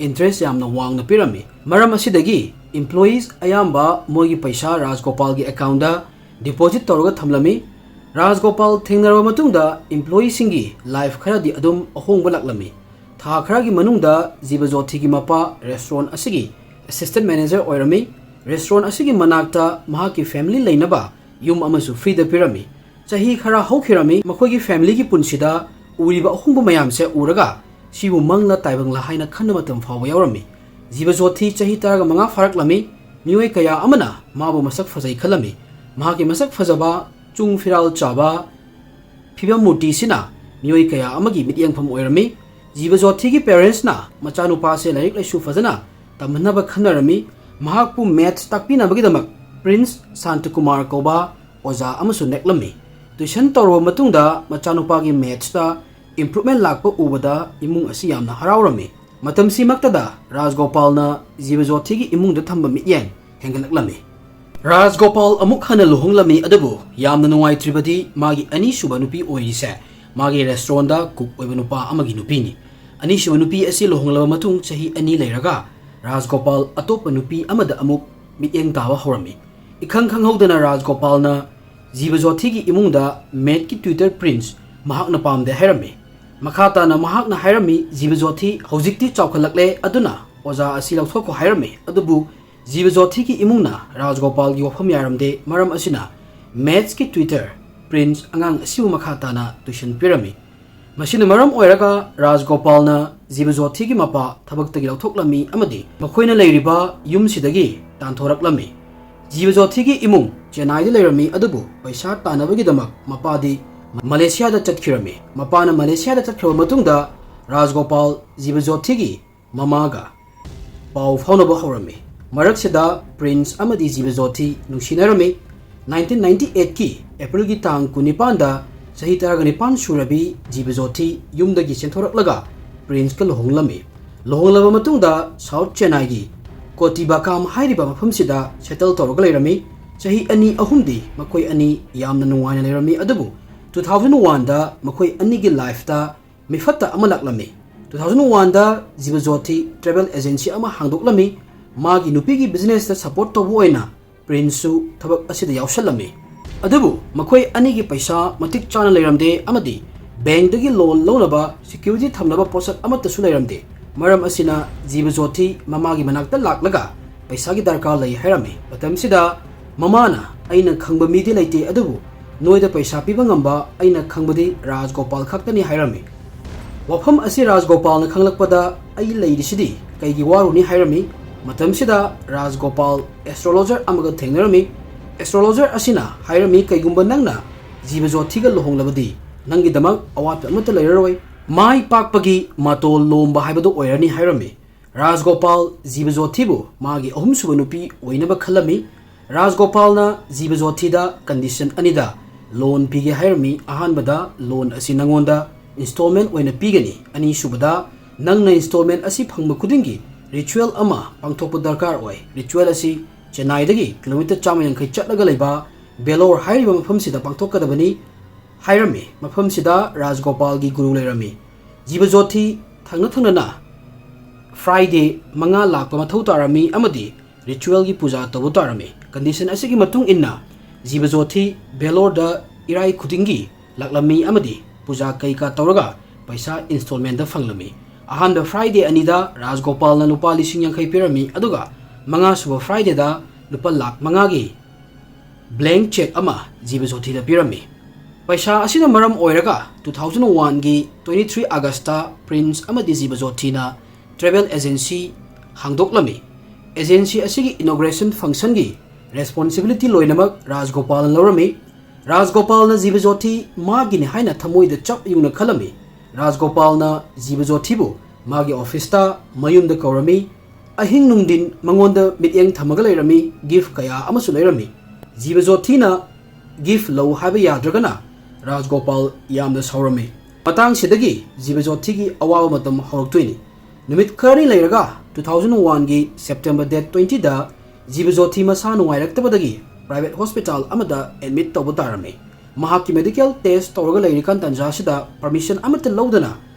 ꯏꯟꯇꯔꯦꯁ ꯌꯥꯝꯅ ꯋꯥꯡꯅ ꯄꯤꯔꯝꯃꯤ꯫ ꯃꯔꯝ ꯑꯁꯤꯗꯒꯤ ꯏꯝꯄ꯭ꯂꯣꯌꯤꯁ ꯑꯌꯥꯝꯕ ꯃꯣꯏꯒꯤ ꯄꯩꯁꯥ ꯔꯥꯖꯒꯣꯄꯥꯜꯒꯤ ꯑꯦꯀꯥꯎꯟꯗ ꯗꯤꯄꯣꯖꯤꯠ ꯇꯧꯔꯒ ꯊꯝꯂꯝꯃꯤ꯫ ꯔꯥꯖꯒꯣꯄꯥꯜ ꯊꯦꯡꯅꯔꯕ ꯃꯇꯨꯡꯗ ꯏꯝꯄ꯭ꯂꯣꯌꯤꯁꯤꯡꯒꯤ ꯂꯥꯏꯐ ꯈꯔꯗꯤ ꯑꯗꯨꯝ ꯑꯍꯣꯡꯕ ꯂꯥꯛꯂꯝꯃꯤ꯫ ꯊꯥ ꯈꯔꯒꯤ ꯃꯅꯨꯡꯗ ꯖꯤꯕꯖꯣꯊꯤꯒꯤ ꯃꯄꯥ ꯔꯦꯁꯇꯨꯔꯦꯟ ꯑꯁꯤꯒꯤ ꯑꯦꯁꯤꯁꯇꯦꯟ ꯃꯦꯅꯦꯖꯔ ꯑꯣꯏꯔꯝꯃꯤ꯫ ꯔꯦꯁꯇꯨꯔꯦꯟ ꯑꯁꯤꯒꯤ ꯃꯅꯥꯛꯇ ꯃꯍꯥꯛꯀꯤ ꯐꯦꯃꯤꯂꯤ ꯂꯩꯅꯕ ꯌꯨꯝ ꯑꯃꯁꯨ ꯐ꯭ꯔꯤꯗ ꯄꯤꯔꯝꯃꯤ꯫ ꯆꯍꯤ ꯈꯔ ꯍꯧꯈꯤꯔꯝꯃꯤ꯫ ꯃꯈꯣꯏꯒꯤ ꯐꯦꯃꯤꯂꯤꯒꯤ ꯄꯨꯟꯁꯤꯗ ꯎꯔꯤꯕ ꯑꯍꯣꯡꯕ ꯃꯌꯥꯝꯁꯦ ꯎꯔꯒ ꯁꯤꯕꯨ ꯃꯪꯂ ꯇꯥꯏꯕꯪꯂ ꯍꯥꯏꯅ ꯈꯟꯕ ꯃꯇꯝ ꯐꯥꯎꯕ ꯌꯥꯎꯔꯝꯃꯤ꯫ ꯖꯤꯕꯖꯣꯊꯤ ꯆꯍꯤ ꯇꯔꯥꯒ ꯃꯉꯥ ꯐꯥꯔꯛꯂꯝꯃꯤ꯫ ꯃꯤꯑꯣꯏ ꯀꯌꯥ ꯑꯃꯅ ꯃꯥꯕꯨ ꯃꯁꯛ ꯐꯖꯩ ꯈꯜꯂꯝꯃꯤ꯫ ꯃꯍꯥꯛꯀꯤ ꯃꯁꯛ ꯐꯖꯕ, ꯆꯨꯡ ꯐꯤꯔꯥꯜ ꯆꯥꯕ, ꯐꯤꯕꯝ ꯃꯨꯔꯇꯤꯁꯤꯅ ꯃꯤꯑꯣꯏ ꯀꯌꯥ ꯑꯃꯒꯤ ꯃꯤꯠꯌꯦꯡꯐꯝ ꯑꯣꯏꯔꯝꯃꯤ꯫ ꯖꯤꯕꯖꯣꯊꯤꯒꯤ ꯄꯦꯔꯦꯟꯁꯅ ꯃꯆꯥꯅꯨꯄꯥꯁꯦ ꯂꯥꯏꯔꯤꯛ ꯂꯥꯏꯁꯨ ꯐꯖꯅ ꯇꯝꯍꯟꯅꯕ ꯈꯟꯅꯔꯝꯃꯤ꯫ ꯃꯍꯥꯛꯄꯨ ꯃꯦꯊꯁ ꯇꯥꯛꯄꯤꯅꯕꯒꯤꯗꯃꯛ ꯄ꯭ꯔꯤꯟꯁ ꯁꯥꯟꯇꯀꯨꯃꯥꯔ ꯀꯧꯕ ꯑꯣꯖꯥ ꯑꯃꯁꯨ ꯅꯦꯛꯂꯝꯃꯤ꯫ ꯇ꯭ꯌꯨꯁꯟ ꯇꯧꯔꯕ ꯃꯇꯨꯡꯗ ꯃꯆꯥꯅꯨꯄꯥꯒꯤ ꯃꯦꯊꯁꯇ ꯏꯝꯄ꯭ꯔꯨꯚꯃꯦꯟ ꯂꯥꯛꯄ ꯎꯕꯗ ꯏꯃꯨꯡ ꯑꯁꯤ ꯌꯥꯝꯅ ꯍꯔꯥꯎꯔꯝꯃꯤ꯫ ꯃꯇꯝꯁꯤꯃꯛꯇꯗ ꯔꯥꯖꯒꯣꯄꯥꯜꯅ ꯖꯤꯕꯖꯣꯊꯤꯒꯤ ꯏꯃꯨꯡꯗ ꯊꯝꯕ ꯃꯤꯠꯌꯦꯡ ꯍꯦꯟꯒꯠꯂꯛꯂꯝꯃꯤ꯫ ꯔꯥꯖꯒꯣꯄꯥꯜ ꯑꯃꯨꯛ ꯍꯟꯅ ꯂꯨꯍꯣꯡꯂꯝꯃꯤ, ꯑꯗꯨꯕꯨ ꯌꯥꯝꯅ ꯅꯨꯡꯉꯥꯏꯇ꯭ꯔꯤꯕꯗꯤ ꯃꯥꯒꯤ ꯑꯅꯤꯁꯨꯕ ꯅꯨꯄꯤ ꯑꯣꯏꯔꯤꯁꯦ ꯃꯥꯒꯤ ꯔꯦꯁꯇꯨꯔꯦꯟꯗ ꯀꯨꯛ ꯑꯣꯏꯕ ꯅꯨꯄꯥ ꯑꯃꯒꯤ ꯅꯨꯄꯤꯅꯤ꯫ ꯑꯅꯤꯁꯨꯕ ꯅꯨꯄꯤ ꯑꯁꯤ ꯂꯨꯍꯣꯡꯂꯕ ꯃꯇꯨꯡ ꯆꯍꯤ ꯑꯅꯤ ꯂꯩꯔꯒ ꯔꯥꯖꯒꯣꯄꯥꯜ ꯑꯇꯣꯞꯄ ꯅꯨꯄꯤ ꯑꯃꯗ ꯑꯃꯨꯛ ꯃꯤꯠꯌꯦꯡ ꯇꯥꯕ ꯍꯧꯔꯝꯃꯤ꯫ ꯏꯈꯪ ꯈꯪꯍꯧꯗꯅ ꯔꯥꯖꯒꯣꯄꯥꯜꯅ ꯖꯤꯕꯖꯣꯊꯤꯒꯤ ꯏꯃꯨꯡꯗ ꯃꯦꯠꯀꯤ ꯇ꯭ꯌꯨꯇꯔ ꯄ꯭ꯔꯤꯟꯁ ꯃꯍꯥꯛꯅ ꯄꯥꯝꯗꯦ ꯍꯥꯏꯔꯝꯃꯤ꯫ ꯃꯈꯥ ꯇꯥꯅ ꯃꯍꯥꯛꯅ ꯍꯥꯏꯔꯝꯃꯤ, "ꯖꯤꯕꯖꯣꯊꯤ ꯍꯧꯖꯤꯛꯇꯤ ꯆꯥꯎꯈꯠꯂꯛꯂꯦ, ꯑꯗꯨꯅ ꯑꯣꯖꯥ ꯑꯁꯤ ꯂꯧꯊꯣꯛꯈꯣ" ꯍꯥꯏꯔꯝꯃꯤ꯫ ꯑꯗꯨꯕꯨ ꯖꯤꯕꯖꯣꯊꯤꯒꯤ ꯏꯃꯨꯡꯅ ꯔꯥꯖꯒꯣꯄꯥꯜꯒꯤ ꯋꯥꯐꯝ ꯌꯥꯔꯝꯗꯦ꯫ ꯃꯔꯝ ꯑꯁꯤꯅ ꯃꯦꯠꯁꯀꯤ ꯇ꯭ꯌꯨꯇꯔ ꯄ꯭ꯔꯤꯟꯁ ꯑꯉꯥꯡ ꯑꯁꯤꯕꯨ ꯃꯈꯥ ꯇꯥꯅ ꯇ꯭ꯌꯨꯁꯟ ꯄꯤꯔꯝꯃꯤ꯫ ꯃꯁꯤꯅ ꯃꯔꯝ ꯑꯣꯏꯔꯒ ꯔꯥꯖꯒꯣꯄꯥꯜꯅ ꯖꯤꯕꯖꯣꯊꯤꯒꯤ ꯃꯄꯥ ꯊꯕꯛꯇꯒꯤ ꯂꯧꯊꯣꯛꯂꯝꯃꯤ ꯑꯃꯗꯤ ꯃꯈꯣꯏꯅ ꯂꯩꯔꯤꯕ ꯌꯨꯝꯁꯤꯗꯒꯤ ꯇꯥꯟꯊꯣꯔꯛꯂꯝꯃꯤ꯫ ꯖꯤꯕꯖꯣꯊꯤꯒꯤ ꯏꯃꯨꯡ ꯆꯦꯟꯅꯥꯏꯗ ꯂꯩꯔꯝꯃꯤ, ꯑꯗꯨꯕꯨ ꯄꯩꯁꯥ ꯇꯥꯟꯅꯕꯒꯤꯗꯃꯛ ꯃꯄꯥꯗꯤ ꯃꯂꯦꯁꯤꯌꯥꯗ ꯆꯠꯈꯤꯔꯝꯃꯤ꯫ ꯃꯄꯥꯅ ꯃꯂꯦꯁꯤꯌꯥꯗ ꯆꯠꯈ꯭ꯔꯕ ꯃꯇꯨꯡꯗ ꯔꯥꯖꯒꯣꯄꯥꯜ ꯖꯤꯕꯖꯣꯊꯤꯒꯤ ꯃꯃꯥꯒ ꯄꯥꯎ ꯐꯥꯎꯅꯕ ꯍꯧꯔꯝꯃꯤ꯫ ꯃꯔꯛꯁꯤꯗ ꯄ꯭ꯔꯤꯟꯁ ꯑꯃꯗꯤ ꯖꯤꯕꯖꯣꯊꯤ ꯅꯨꯡꯁꯤꯅꯔꯝꯃꯤ꯫ ꯅꯥꯏꯟꯇꯤꯟ ꯅꯥꯏꯟꯇꯤ ꯑꯩꯠꯀꯤ ꯑꯦꯄ꯭ꯔꯤꯜꯒꯤ ꯇꯥꯡ ꯀꯨꯟꯅꯤꯄꯥꯟꯗ ꯆꯍꯤ ꯇꯔꯥꯒ ꯅꯤꯄꯥꯟ ꯁꯨꯔꯕꯤ ꯖꯤꯕꯖꯣꯊꯤ ꯌꯨꯝꯗꯒꯤ ꯆꯦꯟꯊꯣꯔꯛꯂꯒ ꯄ꯭ꯔꯤꯟꯁꯀ ꯂꯨꯍꯣꯡꯂꯝꯃꯤ꯫ ꯂꯨꯍꯣꯡꯂꯕ ꯃꯇꯨꯡꯗ ꯁꯥꯎꯠ ꯆꯦꯟꯅꯥꯏꯒꯤ ꯀꯣꯇꯤꯕꯥꯀꯥꯝ ꯍꯥꯏꯔꯤꯕ ꯃꯐꯝꯁꯤꯗ ꯁꯦꯇꯜ ꯇꯧꯔꯒ ꯂꯩꯔꯝꯃꯤ꯫ ꯆꯍꯤ ꯑꯅꯤ ꯑꯍꯨꯝꯗꯤ ꯃꯈꯣꯏ ꯑꯅꯤ ꯌꯥꯝꯅ ꯅꯨꯡꯉꯥꯏꯅ ꯂꯩꯔꯝꯃꯤ, ꯑꯗꯨꯕꯨ two thousand oneꯗ ꯃꯈꯣꯏ ꯑꯅꯤꯒꯤ lifeꯇ ꯃꯤꯐꯠꯇ ꯑꯃ ꯂꯥꯛꯂꯝꯃꯤ꯫ Two thousand oneꯗ ꯖꯤꯕꯖꯣꯊꯤ travel agency ꯑꯃ ꯍꯥꯡꯗꯣꯛꯂꯝꯃꯤ꯫ ꯃꯥꯒꯤ ꯅꯨꯄꯤꯒꯤ businessꯇ support ꯇꯧꯕ ꯑꯣꯏꯅ ꯄ꯭ꯔꯤꯟꯁꯁꯨ ꯊꯕꯛ ꯑꯁꯤꯗ ꯌꯥꯎꯁꯜꯂꯝꯃꯤ꯫ ꯑꯗꯨꯕꯨ ꯃꯈꯣꯏ ꯑꯅꯤꯒꯤ ꯄꯩꯁꯥ ꯃꯇꯤꯛ ꯆꯥꯅ ꯂꯩꯔꯝꯗꯦ ꯑꯃꯗꯤ bankꯇꯒꯤ loan ꯂꯧꯅꯕ security ꯊꯝꯅꯕ ꯄꯣꯠꯁꯛ ꯑꯃꯠꯇꯁꯨ ꯂꯩꯔꯝꯗꯦ꯫ ꯃꯔꯝ ꯑꯁꯤꯅ ꯖꯤꯕꯖꯣꯊꯤ ꯃꯃꯥꯒꯤ ꯃꯅꯥꯛꯇ ꯂꯥꯛꯂꯒ ꯄꯩꯁꯥꯒꯤ ꯗꯔꯀꯥꯔ ꯂꯩ ꯍꯥꯏꯔꯝꯃꯤ꯫ ꯃꯇꯝꯁꯤꯗ ꯃꯃꯥꯅ, "ꯑꯩꯅ ꯈꯪꯕ ꯃꯤꯗꯤ ꯂꯩꯇꯦ, ꯑꯗꯨꯕꯨ ꯅꯣꯏꯗ ꯄꯩꯁꯥ ꯄꯤꯕ ꯉꯝꯕ ꯑꯩꯅ ꯈꯪꯕꯗꯤ ꯔꯥꯖꯒꯣꯄꯥꯜ ꯈꯛꯇꯅꯤ" ꯍꯥꯏꯔꯝꯃꯤ꯫ ꯋꯥꯐꯝ ꯑꯁꯤ ꯔꯥꯖꯒꯣꯄꯥꯜꯅ ꯈꯪꯂꯛꯄꯗ, "ꯑꯩ ꯂꯩꯔꯤꯁꯤꯗꯤ, ꯀꯩꯒꯤ ꯋꯥꯔꯨꯅꯤ?" ꯍꯥꯏꯔꯝꯃꯤ꯫ ꯃꯇꯝꯁꯤꯗ ꯔꯥꯖꯒꯣꯄꯥꯜ astrologer ꯑꯃꯒ ꯊꯦꯡꯅꯔꯝꯃꯤ꯫ Astrologer ꯑꯁꯤꯅ ꯍꯥꯏꯔꯝꯃꯤ, "ꯀꯩꯒꯨꯝꯕ ꯅꯪꯅ ꯖꯤꯕꯖꯣꯊꯤꯒ ꯂꯨꯍꯣꯡꯂꯕꯗꯤ ꯅꯪꯒꯤꯗꯃꯛ ꯑꯋꯥꯠꯄ ꯑꯃꯠꯇ ꯂꯩꯔꯔꯣꯏ, ꯃꯥꯏ ꯄꯥꯛꯄꯒꯤ ꯃꯇꯣꯜ ꯂꯣꯝꯕ ꯍꯥꯏꯕꯗꯨ ꯑꯣꯏꯔꯅꯤ" ꯍꯥꯏꯔꯝꯃꯤ꯫ ꯔꯥꯖꯒꯣꯄꯥꯜ ꯖꯤꯕꯖꯣꯊꯤꯕꯨ ꯃꯥꯒꯤ ꯑꯍꯨꯝꯁꯨꯕ ꯅꯨꯄꯤ ꯑꯣꯏꯅꯕ ꯈꯜꯂꯝꯃꯤ꯫ ꯔꯥꯖꯒꯣꯄꯥꯜꯅ ꯖꯤꯕꯖꯣꯊꯤꯗ condition ꯑꯅꯤꯗ loan ꯄꯤꯒꯦ ꯍꯥꯏꯔꯝꯃꯤ꯫ ꯑꯍꯥꯟꯕꯗ, "Loan ꯑꯁꯤ ꯅꯉꯣꯟꯗ installment ꯑꯣꯏꯅ ꯄꯤꯒꯅꯤ"꯫ ꯑꯅꯤꯁꯨꯕꯗ, "ꯅꯪꯅ installment ꯑꯁꯤ ꯐꯪꯕ ꯈꯨꯗꯤꯡꯒꯤ ritual ꯑꯃ ꯄꯥꯡꯊꯣꯛꯄ ꯗꯔꯀꯥꯔ ꯑꯣꯏ꯫ Ritual ꯑꯁꯤ ꯆꯦꯟꯅꯥꯏꯗꯒꯤ kilometre ꯆꯥꯝꯃ ꯌꯥꯡꯈꯩ ꯆꯠꯂꯒ ꯂꯩꯕ ꯕꯦꯂꯣꯔ ꯍꯥꯏꯔꯤꯕ ꯃꯐꯝꯁꯤꯗ ꯄꯥꯡꯊꯣꯛꯀꯗꯕꯅꯤ" ꯍꯥꯏꯔꯝꯃꯤ꯫ ꯃꯐꯝꯁꯤꯗ ꯔꯥꯖꯒꯣꯄꯥꯜꯒꯤ ꯒꯨꯔꯨ ꯂꯩꯔꯝꯃꯤ꯫ ꯖꯤꯕꯖꯣꯊꯤ ꯊꯪꯅ ꯊꯪꯅꯅ Friday ꯃꯉꯥ ꯂꯥꯛꯄ ꯃꯊꯧ ꯇꯥꯔꯝꯃꯤ ꯑꯃꯗꯤ ritualꯒꯤ ꯄꯨꯖꯥ ꯇꯧꯕ ꯇꯥꯔꯝꯃꯤ꯫ Condition ꯑꯁꯤꯒꯤ ꯃꯇꯨꯡ ꯏꯟꯅ ꯖꯤꯕꯖꯣꯊꯤ ꯕꯦꯂꯣꯔꯗ ꯏꯔꯥꯏ ꯈꯨꯗꯤꯡꯒꯤ ꯂꯥꯛꯂꯝꯃꯤ ꯑꯃꯗꯤ ꯄꯨꯖꯥ ꯀꯩꯀꯥ ꯇꯧꯔꯒ ꯄꯩꯁꯥ installmentꯇ ꯐꯪꯂꯝꯃꯤ꯫ ꯑꯍꯥꯟꯕ Friday ꯑꯅꯤꯗ ꯔꯥꯖꯒꯣꯄꯥꯜꯅ ꯂꯨꯄꯥ ꯂꯤꯁꯤꯡ ꯌꯥꯡꯈꯩ ꯄꯤꯔꯝꯃꯤ, ꯑꯗꯨꯒ ꯃꯉꯥꯁꯨꯕ Fridayꯗ ꯂꯨꯄꯥ ꯂꯥꯛ ꯃꯉꯥꯒꯤ blank cheque ꯑꯃ ꯖꯤꯕꯖꯣꯊꯤꯗ ꯄꯤꯔꯝꯃꯤ꯫ ꯄꯩꯁꯥ ꯑꯁꯤꯅ ꯃꯔꯝ ꯑꯣꯏꯔꯒ two thousand oneꯒꯤ twenty three Augustꯇ ꯄ꯭ꯔꯤꯟꯁ ꯑꯃꯗꯤ ꯖꯤꯕꯖꯣꯊꯤꯅ travel agency ꯍꯥꯡꯗꯣꯛꯂꯝꯃꯤ꯫ Agency ꯑꯁꯤꯒꯤ inauguration functionꯒꯤ responsibility ꯂꯣꯏꯅꯃꯛ ꯔꯥꯖꯒꯣꯄꯥꯜꯅ ꯂꯧꯔꯝꯃꯤ꯫ ꯔꯥꯖꯒꯣꯄꯥꯜꯅ ꯖꯤꯕꯖꯣꯊꯤ ꯃꯥꯒꯤꯅꯤ ꯍꯥꯏꯅ ꯊꯃꯣꯏꯗ ꯆꯞ ꯌꯨꯡꯅ ꯈꯜꯂꯝꯃꯤ꯫ ꯔꯥꯖꯒꯣꯄꯥꯜꯅ ꯖꯤꯕꯖꯣꯊꯤꯕꯨ ꯃꯥꯒꯤ officeꯇ ꯃꯌꯨꯝꯗ ꯀꯧꯔꯝꯃꯤ꯫ ꯑꯍꯤꯡ ꯅꯨꯡꯊꯤꯟ ꯃꯉꯣꯟꯗ ꯃꯤꯠꯌꯦꯡ ꯊꯝꯃꯒ ꯂꯩꯔꯝꯃꯤ꯫ Gift ꯀꯌꯥ ꯑꯃꯁꯨ ꯂꯩꯔꯝꯃꯤ꯫ ꯖꯤꯕꯖꯣꯊꯤꯅ gift ꯂꯧ ꯍꯥꯏꯕ ꯌꯥꯗ꯭ꯔꯒꯅ ꯔꯥꯖꯒꯣꯄꯥꯜ ꯌꯥꯝꯅ ꯁꯥꯎꯔꯝꯃꯤ꯫ ꯃꯇꯥꯡꯁꯤꯗꯒꯤ ꯖꯤꯕꯖꯣꯊꯤꯒꯤ ꯑꯋꯥꯕ ꯃꯇꯝ ꯍꯧꯔꯛꯇꯣꯏꯅꯤ꯫ ꯅꯨꯃꯤꯠ ꯈꯔꯅꯤ ꯂꯩꯔꯒ two thousand oneꯒꯤ September date twentyꯗ ꯖꯤꯕꯖꯣꯊꯤ ꯃꯁꯥ ꯅꯨꯡꯉꯥꯏꯔꯛꯇꯕꯗꯒꯤ private hospital ꯑꯃꯗ admit ꯇꯧꯕ ꯇꯥꯔꯝꯃꯤ꯫ ꯃꯍꯥꯛꯀꯤ medical test ꯇꯧꯔꯒ ꯂꯩꯔꯤꯀꯥꯟ ꯇꯥꯟꯖꯥꯁꯤꯗ permission ꯑꯃꯠꯇ ꯂꯧꯗꯅ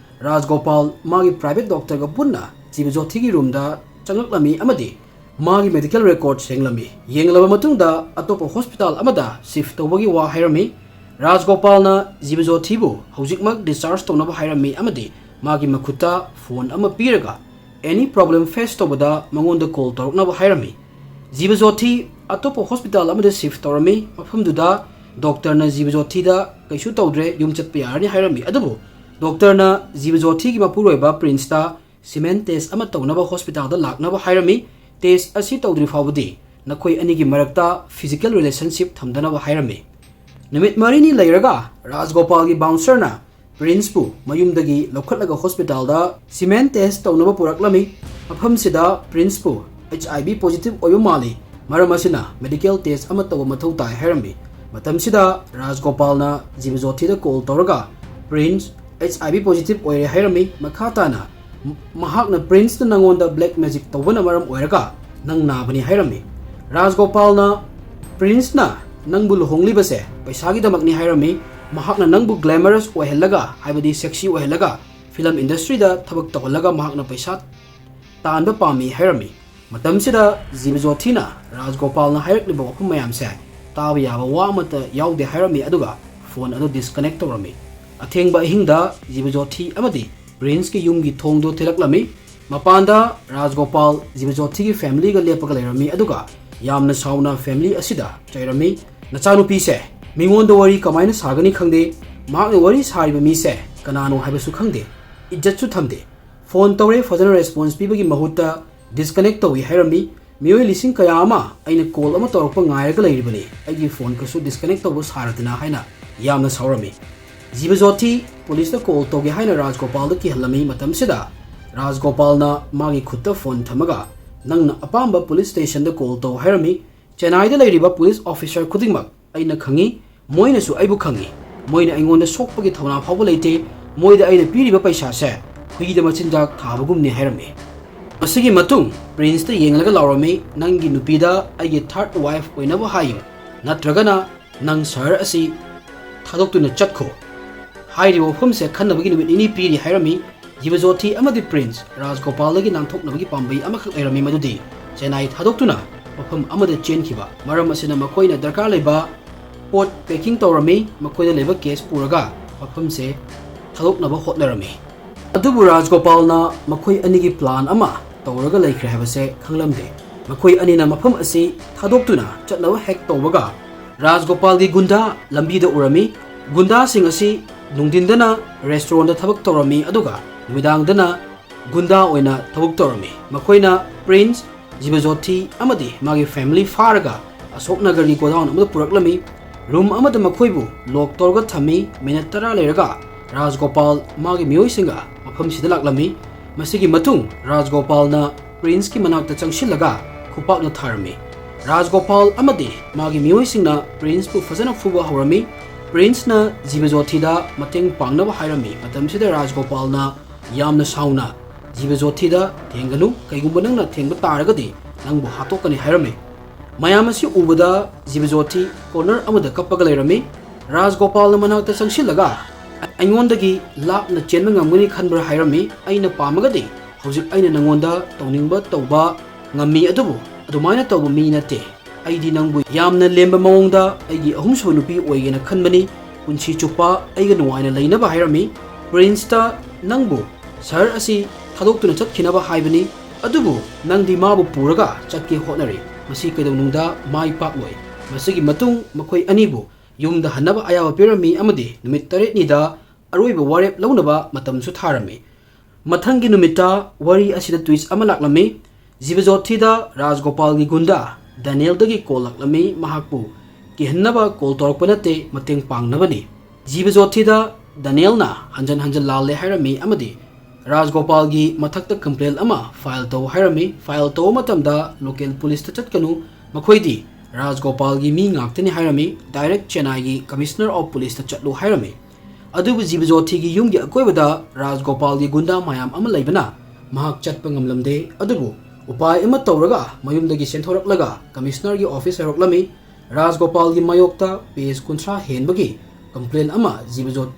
ꯔꯥꯖꯒꯣꯄꯥꯜ ꯃꯥꯒꯤ private doctorꯒ ꯄꯨꯟꯅ ꯖꯤꯕꯖꯣꯊꯤꯒꯤ roomꯗ ꯆꯪꯂꯛꯂꯝꯃꯤ ꯑꯃꯗꯤ ꯃꯥꯒꯤ medical record ꯌꯦꯡꯂꯝꯃꯤ꯫ ꯌꯦꯡꯂꯕ ꯃꯇꯨꯡꯗ ꯑꯇꯣꯞꯄ hospital ꯑꯃꯗ shift ꯇꯧꯕꯒꯤ ꯋꯥ ꯍꯥꯏꯔꯝꯃꯤ꯫ ꯔꯥꯖꯒꯣꯄꯥꯜꯅ ꯖꯤꯕꯖꯣꯊꯤꯕꯨ ꯍꯧꯖꯤꯛꯃꯛ discharge ꯇꯧꯅꯕ ꯍꯥꯏꯔꯝꯃꯤ ꯑꯃꯗꯤ ꯃꯥꯒꯤ ꯃꯈꯨꯠꯇ phone ꯑꯃ ꯄꯤꯔꯒ any problem face ꯇꯧꯕꯗ ꯃꯉꯣꯟꯗ call ꯇꯧꯔꯛꯅꯕ ꯍꯥꯏꯔꯝꯃꯤ꯫ ꯖꯤꯕꯖꯣꯊꯤ ꯑꯇꯣꯞꯄ hospital ꯑꯃꯗ shift ꯇꯧꯔꯝꯃꯤ꯫ ꯃꯐꯝꯗꯨꯗ doctorꯅ ꯖꯤꯕꯖꯣꯊꯤꯗ ꯀꯩꯁꯨ ꯇꯧꯗ꯭ꯔꯦ, ꯌꯨꯝ ꯆꯠꯄ ꯌꯥꯔꯅꯤ ꯍꯥꯏꯔꯝꯃꯤ꯫ ꯑꯗꯨꯕꯨ doctorꯅ ꯖꯤꯕꯖꯣꯊꯤꯒꯤ ꯃꯄꯨꯔꯣꯏꯕ Princeꯇ semen test ꯑꯃ ꯇꯧꯅꯕ hospitalꯗ ꯂꯥꯛꯅꯕ ꯍꯥꯏꯔꯝꯃꯤ꯫ Test ꯑꯁꯤ ꯇꯧꯗ꯭ꯔꯤ ꯐꯥꯎꯕꯗꯤ ꯅꯈꯣꯏ ꯑꯅꯤꯒꯤ ꯃꯔꯛꯇ physical relationship ꯊꯝꯗꯅꯕ ꯍꯥꯏꯔꯝꯃꯤ꯫ ꯅꯨꯃꯤꯠ ꯃꯔꯤꯅꯤ ꯂꯩꯔꯒ ꯔꯥꯖꯒꯣꯄꯥꯜꯒꯤ bouncerꯅ Princeꯄꯨ ꯃꯌꯨꯝꯗꯒꯤ ꯂꯧꯈꯠꯂꯒ hospitalꯗ semen test ꯇꯧꯅꯕ ꯄꯨꯔꯛꯂꯝꯃꯤ꯫ ꯃꯐꯝꯁꯤꯗ Princeꯄꯨ HIV positive ꯑꯣꯏꯕ ꯃꯥꯜꯂꯤ, ꯃꯔꯝ ꯑꯁꯤꯅ medical test ꯑꯃ ꯇꯧꯕ ꯃꯊꯧ ꯇꯥꯏ ꯍꯥꯏꯔꯝꯃꯤ꯫ ꯃꯇꯝꯁꯤꯗ ꯔꯥꯖꯒꯣꯄꯥꯜꯅ ꯖꯤꯕꯖꯣꯊꯤꯗ call ꯇꯧꯔꯒ Prince HIV positive ꯑꯣꯏꯔꯦ ꯍꯥꯏꯔꯝꯃꯤ꯫ ꯃꯈꯥ ꯇꯥꯅ ꯃꯍꯥꯛꯅ Princeꯅ ꯅꯉꯣꯟꯗ black magic ꯇꯧꯕꯅ ꯃꯔꯝ ꯑꯣꯏꯔꯒ ꯅꯪ ꯅꯥꯕꯅꯤ ꯍꯥꯏꯔꯝꯃꯤ꯫ ꯔꯥꯖꯒꯣꯄꯥꯜꯅ Princeꯅ ꯅꯪꯕꯨ ꯂꯨꯍꯣꯡꯂꯤꯕꯁꯦ ꯄꯩꯁꯥꯒꯤꯗꯃꯛꯅꯤ ꯍꯥꯏꯔꯝꯃꯤ꯫ ꯃꯍꯥꯛꯅ ꯅꯪꯕꯨ glamorous ꯑꯣꯏꯍꯜꯂꯒ, ꯍꯥꯏꯕꯗꯤ sexy ꯑꯣꯏꯍꯜꯂꯒ, film industryꯗ ꯊꯕꯛ ꯇꯧꯍꯜꯂꯒ ꯃꯍꯥꯛꯅ ꯄꯩꯁꯥ ꯇꯥꯟꯕ ꯄꯥꯝꯃꯤ ꯍꯥꯏꯔꯝꯃꯤ꯫ ꯃꯇꯝꯁꯤꯗ ꯖꯤꯕꯖꯣꯊꯤꯅ ꯔꯥꯖꯒꯣꯄꯥꯜꯅ ꯍꯥꯏꯔꯛꯂꯤꯕ ꯋꯥꯐꯝ ꯃꯌꯥꯝꯁꯦ ꯇꯥꯕ ꯌꯥꯕ ꯋꯥ ꯑꯃꯠꯇ ꯌꯥꯎꯗꯦ ꯍꯥꯏꯔꯝꯃꯤ, ꯑꯗꯨꯒ phone ꯑꯗꯨ disconnect ꯇꯧꯔꯝꯃꯤ꯫ ꯑꯊꯦꯡꯕ ꯑꯍꯤꯡꯗ ꯖꯤꯕꯖꯣꯊꯤ ꯑꯃꯗꯤ Princeꯀꯤ ꯌꯨꯝꯒꯤ ꯊꯣꯡꯗꯨ ꯊꯤꯜꯂꯛꯂꯝꯃꯤ꯫ ꯃꯄꯥꯟꯗ ꯔꯥꯖꯒꯣꯄꯥꯜ ꯖꯤꯕꯖꯣꯊꯤꯒꯤ familyꯒ ꯂꯦꯞꯄꯒ ꯂꯩꯔꯝꯃꯤ, ꯑꯗꯨꯒ ꯌꯥꯝꯅ ꯁꯥꯎꯅ family ꯑꯁꯤꯗ ꯆꯩꯔꯝꯃꯤ꯫ "ꯅꯆꯥꯅꯨꯄꯤꯁꯦ ꯃꯤꯉꯣꯟꯗ ꯋꯥꯔꯤ ꯀꯃꯥꯏꯅ ꯁꯥꯒꯅꯤ ꯈꯪꯗꯦ, ꯃꯍꯥꯛꯅ ꯋꯥꯔꯤ ꯁꯥꯔꯤꯕ ꯃꯤꯁꯦ ꯀꯅꯥꯅꯣ ꯍꯥꯏꯕꯁꯨ ꯈꯪꯗꯦ, ꯏꯖꯠꯁꯨ ꯊꯝꯗꯦ꯫ Phone ꯇꯧꯔꯦ, ꯐꯖꯅ response ꯄꯤꯕꯒꯤ ꯃꯍꯨꯠꯇ disconnect ꯇꯧꯏ ꯍꯥꯏꯔꯝꯃꯤ꯫ ꯃꯤꯑꯣꯏ ꯂꯤꯁꯤꯡ ꯀꯌꯥ ꯑꯃ ꯑꯩꯅ call ꯑꯃ ꯇꯧꯔꯛꯄ ꯉꯥꯏꯔꯒ ꯂꯩꯔꯤꯕꯅꯤ, ꯑꯩꯒꯤ phone ꯀꯁꯨ disconnect ꯇꯧꯕ ꯁꯥꯔꯗꯅ" ꯍꯥꯏꯅ ꯌꯥꯝꯅ ꯁꯥꯎꯔꯝꯃꯤ꯫ ꯖꯤꯕꯖꯣꯊꯤ policeꯇ call ꯇꯧꯒꯦ ꯍꯥꯏꯅ ꯔꯥꯖꯒꯣꯄꯥꯜꯗ ꯀꯤꯍꯜꯂꯝꯃꯤ꯫ ꯃꯇꯝꯁꯤꯗ ꯔꯥꯖꯒꯣꯄꯥꯜꯅ ꯃꯥꯒꯤ ꯈꯨꯠꯇ phone ꯊꯝꯃꯒ "ꯅꯪꯅ ꯑꯄꯥꯝꯕ police stationꯗ call ꯇꯧ" ꯍꯥꯏꯔꯝꯃꯤ꯫ ꯆꯦꯟꯅꯥꯏꯗ ꯂꯩꯔꯤꯕ police officer ꯈꯨꯗꯤꯡꯃꯛ ꯑꯩꯅ ꯈꯪꯏ, ꯃꯣꯏꯅꯁꯨ ꯑꯩꯕꯨ ꯈꯪꯏ꯫ ꯃꯣꯏꯅ ꯑꯩꯉꯣꯟꯗ ꯁꯣꯛꯄꯒꯤ ꯊꯧꯅꯥ ꯐꯥꯎꯕ ꯂꯩꯇꯦ꯫ ꯃꯣꯏꯗ ꯑꯩꯅ ꯄꯤꯔꯤꯕ ꯄꯩꯁꯥꯁꯦ ꯍꯨꯏꯗ ꯃꯆꯤꯟꯖꯥꯛ ꯊꯥꯕꯒꯨꯝꯅꯤ ꯍꯥꯏꯔꯝꯃꯤ꯫ ꯃꯁꯤꯒꯤ ꯃꯇꯨꯡ ꯄ꯭ꯔꯤꯟꯁꯇ ꯌꯦꯡꯂꯒ ꯂꯥꯎꯔꯝꯃꯤ, "ꯅꯪꯒꯤ ꯅꯨꯄꯤꯗ ꯑꯩꯒꯤ ꯊꯥꯔꯠ ꯋꯥꯏꯐ ꯑꯣꯏꯅꯕ ꯍꯥꯏꯌꯨ, ꯅꯠꯇ꯭ꯔꯒꯅ ꯅꯪ ꯁꯍꯔ ꯑꯁꯤ ꯊꯥꯗꯣꯛꯇꯨꯅ ꯆꯠꯈꯣ"꯫ ꯍꯥꯏꯔꯤꯕ ꯋꯥꯐꯝꯁꯦ ꯈꯟꯅꯕꯒꯤ ꯅꯨꯃꯤꯠ ꯅꯤꯅꯤ ꯄꯤꯔꯤ ꯍꯥꯏꯔꯝꯃꯤ꯫ ꯖꯤꯕꯖꯣꯊꯤ ꯑꯃꯗꯤ ꯄ꯭ꯔꯤꯟꯁ ꯔꯥꯖꯒꯣꯄꯥꯜꯗꯒꯤ ꯅꯥꯟꯊꯣꯛꯅꯕꯒꯤ ꯄꯥꯝꯕꯩ ꯑꯃꯈꯛ ꯂꯩꯔꯝꯃꯤ, ꯃꯗꯨꯗꯤ ꯆꯦꯟꯅꯥꯏ ꯊꯥꯗꯣꯛꯇꯨꯅ ꯃꯐꯝ ꯑꯃꯗ ꯆꯦꯟꯈꯤꯕ꯫ ꯃꯔꯝ ꯑꯁꯤꯅ ꯃꯈꯣꯏꯅ ꯗꯔꯀꯥꯔ ꯂꯩꯕ ꯄꯣꯠ ꯄꯦꯀꯤꯡ ꯇꯧꯔꯝꯃꯤ, ꯃꯈꯣꯏꯗ ꯂꯩꯕ ꯀꯦꯁ ꯄꯨꯔꯒ ꯃꯐꯝꯁꯦ ꯊꯥꯗꯣꯛꯅꯕ ꯍꯣꯠꯅꯔꯝꯃꯤ꯫ ꯑꯗꯨꯕꯨ ꯔꯥꯖꯒꯣꯄꯥꯜꯅ ꯃꯈꯣꯏ ꯑꯅꯤꯒꯤ ꯄ꯭ꯂꯥꯟ ꯑꯃ ꯇꯧꯔꯒ ꯂꯩꯈ꯭ꯔꯦ ꯍꯥꯏꯕꯁꯦ ꯈꯪꯂꯝꯗꯦ꯫ ꯃꯈꯣꯏ ꯑꯅꯤꯅ ꯃꯐꯝ ꯑꯁꯤ ꯊꯥꯗꯣꯛꯇꯨꯅ ꯆꯠꯅꯕ ꯍꯦꯛ ꯇꯧꯕꯒ ꯔꯥꯖꯒꯣꯄꯥꯜꯒꯤ ꯒꯨꯟꯗꯥ ꯂꯝꯕꯤꯗ ꯎꯔꯝꯃꯤ꯫ ꯒꯨꯟꯗꯥꯁꯤꯡ ꯑꯁꯤ ꯅꯨꯡꯊꯤꯟꯗꯅ ꯔꯦꯁꯇꯨꯔꯦꯟꯗ ꯊꯕꯛ ꯇꯧꯔꯝꯃꯤ, ꯑꯗꯨꯒ ꯅꯨꯃꯤꯗꯥꯡꯗꯅ ꯒꯨꯟꯗꯥ ꯑꯣꯏꯅ ꯊꯕꯛ ꯇꯧꯔꯝꯃꯤ꯫ ꯃꯈꯣꯏꯅ ꯄ꯭ꯔꯤꯟꯁ, ꯖꯤꯕꯖꯣꯊꯤ ꯑꯃꯗꯤ ꯃꯥꯒꯤ ꯐꯦꯃꯤꯂꯤ ꯐꯥꯔꯒ ꯑꯁꯣꯛ ꯅꯒꯔꯒꯤ ꯒꯣꯗꯥꯎꯟ ꯑꯃꯗ ꯄꯨꯔꯛꯂꯝꯃꯤ꯫ ꯔꯨꯝ ꯑꯃꯗ ꯃꯈꯣꯏꯕꯨ ꯂꯣꯛ ꯇꯧꯔꯒ ꯊꯝꯃꯤ꯫ ꯃꯤꯅꯠ ꯇꯔꯥ ꯂꯩꯔꯒ ꯔꯥꯖꯒꯣꯄꯥꯜ ꯃꯥꯒꯤ ꯃꯤꯑꯣꯏꯁꯤꯡꯒ ꯃꯐꯝꯁꯤꯗ ꯂꯥꯛꯂꯝꯃꯤ꯫ ꯃꯁꯤꯒꯤ ꯃꯇꯨꯡ ꯔꯥꯖꯒꯣꯄꯥꯜꯅ ꯄ꯭ꯔꯤꯟꯁꯀꯤ ꯃꯅꯥꯛꯇ ꯆꯪꯁꯤꯜꯂꯒ ꯈꯨꯄꯥꯛꯅ ꯊꯥꯔꯝꯃꯤ꯫ ꯔꯥꯖꯒꯣꯄꯥꯜ ꯑꯃꯗꯤ ꯃꯥꯒꯤ ꯃꯤꯑꯣꯏꯁꯤꯡꯅ ꯄ꯭ꯔꯤꯟꯁꯄꯨ ꯐꯖꯅ ꯐꯨꯕ ꯍꯧꯔꯝꯃꯤ꯫ ꯄ꯭ꯔꯤꯟꯁꯅ ꯖꯤꯕꯖꯣꯊꯤꯗ ꯃꯇꯦꯡ ꯄꯥꯡꯅꯕ ꯍꯥꯏꯔꯝꯃꯤ꯫ ꯃꯇꯝꯁꯤꯗ ꯔꯥꯖꯒꯣꯄꯥꯜꯅ ꯌꯥꯝꯅ ꯁꯥꯎꯅ ꯖꯤꯕꯖꯣꯊꯤꯗ, "ꯊꯦꯡꯒꯅꯨ, ꯀꯩꯒꯨꯝꯕ ꯅꯪꯅ ꯊꯦꯡꯕ ꯇꯥꯔꯒꯗꯤ ꯅꯪꯕꯨ ꯍꯥꯠꯇꯣꯛꯀꯅꯤ" ꯍꯥꯏꯔꯝꯃꯤ꯫ ꯃꯌꯥꯝ ꯑꯁꯤ ꯎꯕꯗ ꯖꯤꯕꯖꯣꯊꯤ ꯀꯣꯔꯅꯔ ꯑꯃꯗ ꯀꯞꯄꯒ ꯂꯩꯔꯝꯃꯤ꯫ ꯔꯥꯖꯒꯣꯄꯥꯜꯅ ꯃꯅꯥꯛꯇ ꯆꯪꯁꯤꯜꯂꯒ, "ꯑꯩꯉꯣꯟꯗꯒꯤ ꯂꯥꯞꯅ ꯆꯦꯟꯕ ꯉꯝꯒꯅꯤ ꯈꯟꯕ꯭ꯔꯥ?" ꯍꯥꯏꯔꯝꯃꯤ꯫ "ꯑꯩꯅ ꯄꯥꯝꯃꯒꯗꯤ ꯍꯧꯖꯤꯛ ꯑꯩꯅ ꯅꯪꯉꯣꯟꯗ ꯇꯧꯅꯤꯡꯕ ꯇꯧꯕ ꯉꯝꯃꯤ, ꯑꯗꯨꯕꯨ ꯑꯗꯨꯃꯥꯏꯅ ꯇꯧꯕ ꯃꯤ ꯅꯠꯇꯦ꯫ ꯑꯩꯗꯤ ꯅꯪꯕꯨ ꯌꯥꯝꯅ ꯂꯦꯝꯕ ꯃꯑꯣꯡꯗ ꯑꯩꯒꯤ ꯑꯍꯨꯝꯁꯨꯕ ꯅꯨꯄꯤ ꯑꯣꯏꯒꯦꯅ ꯈꯟꯕꯅꯤ, ꯄꯨꯟꯁꯤ ꯆꯨꯞꯄ ꯑꯩꯒ ꯅꯨꯡꯉꯥꯏꯅ ꯂꯩꯅꯕ" ꯍꯥꯏꯔꯝꯃꯤ꯫ ꯄ꯭ꯔꯤꯟꯁꯇ, "ꯅꯪꯕꯨ ꯁꯍꯔ ꯑꯁꯤ ꯊꯥꯗꯣꯛꯇꯨꯅ ꯆꯠꯈꯤꯅꯕ ꯍꯥꯏꯕꯅꯤ, ꯑꯗꯨꯕꯨ ꯅꯪꯗꯤ ꯃꯥꯕꯨ ꯄꯨꯔꯒ ꯆꯠꯀꯦ ꯍꯣꯠꯅꯔꯤ꯫ ꯃꯁꯤ ꯀꯩꯗꯧꯅꯨꯡꯗ ꯃꯥꯏ ꯄꯥꯛꯂꯣꯏ"꯫ ꯃꯁꯤꯒꯤ ꯃꯇꯨꯡ ꯃꯈꯣꯏ ꯑꯅꯤꯕꯨ ꯌꯨꯝꯗ ꯍꯟꯅꯕ ꯑꯌꯥꯕ ꯄꯤꯔꯝꯃꯤ ꯑꯃꯗꯤ ꯅꯨꯃꯤꯠ ꯇꯔꯦꯠꯅꯤꯗ ꯑꯔꯣꯏꯕ ꯋꯥꯔꯦꯞ ꯂꯧꯅꯕ ꯃꯇꯝꯁꯨ ꯊꯥꯔꯝꯃꯤ꯫ ꯃꯊꯪꯒꯤ ꯅꯨꯃꯤꯠꯇ ꯋꯥꯔꯤ ꯑꯁꯤꯗ ꯇ꯭ꯋꯤꯁ ꯑꯃ ꯂꯥꯛꯂꯝꯃꯤ꯫ ꯖꯤꯕꯖꯣꯊꯤꯗ ꯔꯥꯖꯒꯣꯄꯥꯜꯒꯤ ꯒꯨꯟꯗꯥ ꯗꯥꯅꯤꯌꯦꯜꯗꯒꯤ ꯀꯣꯜ ꯂꯥꯛꯂꯝꯃꯤ, ꯃꯍꯥꯛꯄꯨ ꯀꯤꯍꯟꯅꯕ ꯀꯣꯜ ꯇꯧꯔꯛꯄ ꯅꯠꯇꯦ, ꯃꯇꯦꯡ ꯄꯥꯡꯅꯕꯅꯤ꯫ ꯖꯤꯕꯖꯣꯊꯤꯗ ꯗꯥꯅꯤꯌꯦꯜꯅ ꯍꯟꯖꯟ ꯍꯟꯖꯟ ꯂꯥꯜꯂꯦ ꯍꯥꯏꯔꯝꯃꯤ ꯑꯃꯗꯤ ꯔꯥꯖꯒꯣꯄꯥꯜꯒꯤ ꯃꯊꯛꯇ ꯀꯝꯄ꯭ꯂꯦꯟ ꯑꯃ ꯐꯥꯏꯜ ꯇꯧ ꯍꯥꯏꯔꯝꯃꯤ꯫ ꯐꯥꯏꯜ ꯇꯧꯕ ꯃꯇꯝꯗ ꯂꯣꯀꯦꯜ ꯄꯨꯂꯤꯁꯇ ꯆꯠꯀꯅꯨ, ꯃꯈꯣꯏꯗꯤ ꯔꯥꯖꯒꯣꯄꯥꯜꯒꯤ ꯃꯤ ꯉꯥꯛꯇꯅꯤ ꯍꯥꯏꯔꯝꯃꯤ꯫ ꯗꯥꯏꯔꯦꯛ ꯆꯦꯟꯅꯥꯏꯒꯤ ꯀꯃꯤꯁꯅꯔ ꯑꯣꯐ ꯄꯨꯂꯤꯁꯇ ꯆꯠꯂꯨ ꯍꯥꯏꯔꯝꯃꯤ꯫ ꯑꯗꯨꯕꯨ ꯖꯤꯕꯖꯣꯊꯤꯒꯤ ꯌꯨꯝꯒꯤ ꯑꯀꯣꯏꯕꯗ ꯔꯥꯖꯒꯣꯄꯥꯜꯒꯤ ꯒꯨꯟꯗꯥ ꯃꯌꯥꯝ ꯑꯃ ꯂꯩꯕꯅ ꯃꯍꯥꯛ ꯆꯠꯄ ꯉꯝꯂꯝꯗꯦ꯫ ꯑꯗꯨꯕꯨ ꯎꯄꯥꯏ ꯑꯃ ꯇꯧꯔꯒ ꯃꯌꯨꯝꯗꯒꯤ ꯆꯦꯟꯊꯣꯔꯛꯂꯒ ꯀꯃꯤꯁꯅꯔꯒꯤ ꯑꯣꯐꯤꯁ ꯌꯧꯔꯛꯂꯝꯃꯤ꯫ ꯔꯥꯖꯒꯣꯄꯥꯜꯒꯤ ꯃꯥꯌꯣꯛꯇ ꯄꯦꯖ ꯀꯨꯟꯊ꯭ꯔꯥ ꯍꯦꯟꯕꯒꯤ ꯀꯝꯄ꯭ꯂꯦꯟ ꯑꯃ ꯖꯤꯕꯖꯣꯠ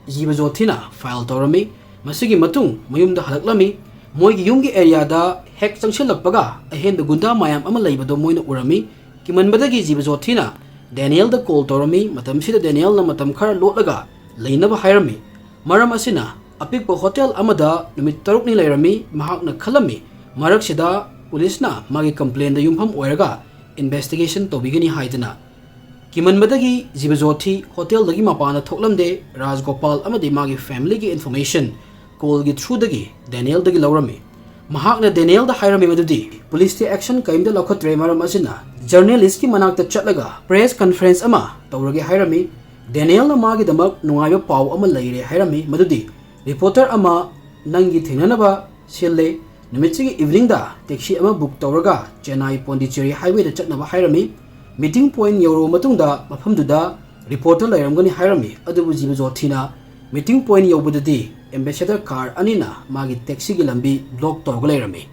ꯖꯤꯕꯖꯣꯊꯤꯅ ꯐꯥꯏꯜ ꯇꯧꯔꯝꯃꯤ꯫ ꯃꯁꯤꯒꯤ ꯃꯇꯨꯡ ꯃꯌꯨꯝꯗ ꯍꯜꯂꯛꯂꯝꯃꯤ꯫ ꯃꯣꯏꯒꯤ ꯌꯨꯝꯒꯤ ꯑꯦꯔꯤꯌꯥꯗ ꯍꯦꯛ ꯆꯪꯁꯤꯜꯂꯛꯄꯒ ꯑꯍꯦꯟꯕ ꯒꯨꯟꯗꯥ ꯃꯌꯥꯝ ꯑꯃ ꯂꯩꯕꯗꯣ ꯃꯣꯏꯅ ꯎꯔꯝꯃꯤ꯫ ꯀꯤꯃꯟꯕꯗꯒꯤ ꯖꯤꯕꯖꯣꯊꯤꯅ ꯗꯦꯅꯤꯌꯦꯜꯗ ꯀꯣꯜ ꯇꯧꯔꯝꯃꯤ꯫ ꯃꯇꯝꯁꯤꯗ ꯗꯦꯅꯤꯌꯦꯜꯅ ꯃꯇꯝ ꯈꯔ ꯂꯣꯠꯂꯒ ꯂꯩꯅꯕ ꯍꯥꯏꯔꯝꯃꯤ꯫ ꯃꯔꯝ ꯑꯁꯤꯅ ꯑꯄꯤꯛꯄ ꯍꯣꯇꯦꯜ ꯑꯃꯗ ꯅꯨꯃꯤꯠ ꯇꯔꯨꯛꯅꯤ ꯂꯩꯔꯝꯃꯤ꯫ ꯃꯍꯥꯛꯅ ꯈꯜꯂꯝꯃꯤ ꯃꯔꯛꯁꯤꯗ ꯄꯨꯂꯤꯁꯅ ꯃꯥꯒꯤ ꯀꯝꯄ꯭ꯂꯦꯟꯗ ꯌꯨꯝꯐꯝ ꯑꯣꯏꯔꯒ ꯏꯟꯚꯦꯁꯇꯤꯒꯦꯁꯟ ꯇꯧꯕꯤꯒꯅꯤ ꯍꯥꯏꯗꯅ꯫ ꯀꯤꯃꯟꯕꯗꯒꯤ ꯖꯤꯕꯖꯣꯊꯤ ꯍꯣꯇꯦꯜꯗꯒꯤ ꯃꯄꯥꯟꯗ ꯊꯣꯛꯂꯝꯗꯦ꯫ ꯔꯥꯖꯒꯣꯄꯥꯜ ꯑꯃꯗꯤ ꯃꯥꯒꯤ ꯐꯦꯃꯤꯂꯤꯒꯤ ꯏꯟꯐꯣꯔꯃꯦꯁꯟ ꯀꯣꯜꯒꯤ ꯊ꯭ꯔꯨꯗꯒꯤ ꯗꯦꯅꯤꯌꯦꯜꯗꯒꯤ ꯂꯧꯔꯝꯃꯤ꯫ ꯃꯍꯥꯛꯅ ꯗꯦꯅꯤꯌꯦꯜꯗ ꯍꯥꯏꯔꯝꯃꯤ ꯃꯗꯨꯗꯤ ꯄꯨꯂꯤꯁꯇꯤ ꯑꯦꯛꯁꯟ ꯀꯔꯤꯝꯇ ꯂꯧꯈꯠꯇ꯭ꯔꯦ, ꯃꯔꯝ ꯑꯁꯤꯅ ꯖꯔꯅꯦꯂꯤꯁꯀꯤ ꯃꯅꯥꯛꯇ ꯆꯠꯂꯒ ꯄ꯭ꯔꯦꯁ ꯀꯟꯐꯔꯦꯟꯁ ꯑꯃ ꯇꯧꯔꯒꯦ ꯍꯥꯏꯔꯝꯃꯤ꯫ ꯗꯦꯅꯤꯌꯦꯜꯅ ꯃꯥꯒꯤꯗꯃꯛ ꯅꯨꯡꯉꯥꯏꯕ ꯄꯥꯎ ꯑꯃ ꯂꯩꯔꯦ ꯍꯥꯏꯔꯝꯃꯤ, ꯃꯗꯨꯗꯤ ꯔꯤꯄꯣꯔꯇꯔ ꯑꯃ ꯅꯪꯒꯤ ꯊꯦꯡꯅꯅꯕ ꯁꯤꯜꯂꯦ꯫ ꯅꯨꯃꯤꯠꯁꯤꯒꯤ ꯏꯚꯤꯅꯤꯡꯗ ꯇꯦꯛꯁꯤ ꯑꯃ ꯕꯨꯛ ꯇꯧꯔꯒ ꯆꯦꯟꯅꯥꯏ ꯄꯣꯟꯗꯤꯆꯦꯔꯤ ꯍꯥꯏꯋꯦꯗ ꯆꯠꯅꯕ ꯍꯥꯏꯔꯝꯃꯤ꯫ ꯃꯤꯇꯤꯡ ꯄꯣꯏꯟꯠ ꯌꯧꯔꯨꯕ ꯃꯇꯨꯡꯗ ꯃꯐꯝꯗꯨꯗ ꯔꯤꯄꯣꯔꯇꯔ ꯂꯩꯔꯝꯒꯅꯤ ꯍꯥꯏꯔꯝꯃꯤ, ꯑꯗꯨꯕꯨ ꯖꯤꯕꯖꯣꯊꯤꯅ ꯃꯤꯇꯤꯡ ꯄꯣꯏꯟꯠ ꯌꯧꯕꯗꯗꯤ ꯑꯦꯝꯕꯦꯁꯦꯗꯔ ꯀꯥꯔ ꯑꯅꯤꯅ ꯃꯥꯒꯤ ꯇꯦꯛꯁꯤꯒꯤ ꯂꯝꯕꯤ ꯕ꯭ꯂꯣꯛ ꯇꯧꯔꯒ ꯂꯩꯔꯝꯃꯤ꯫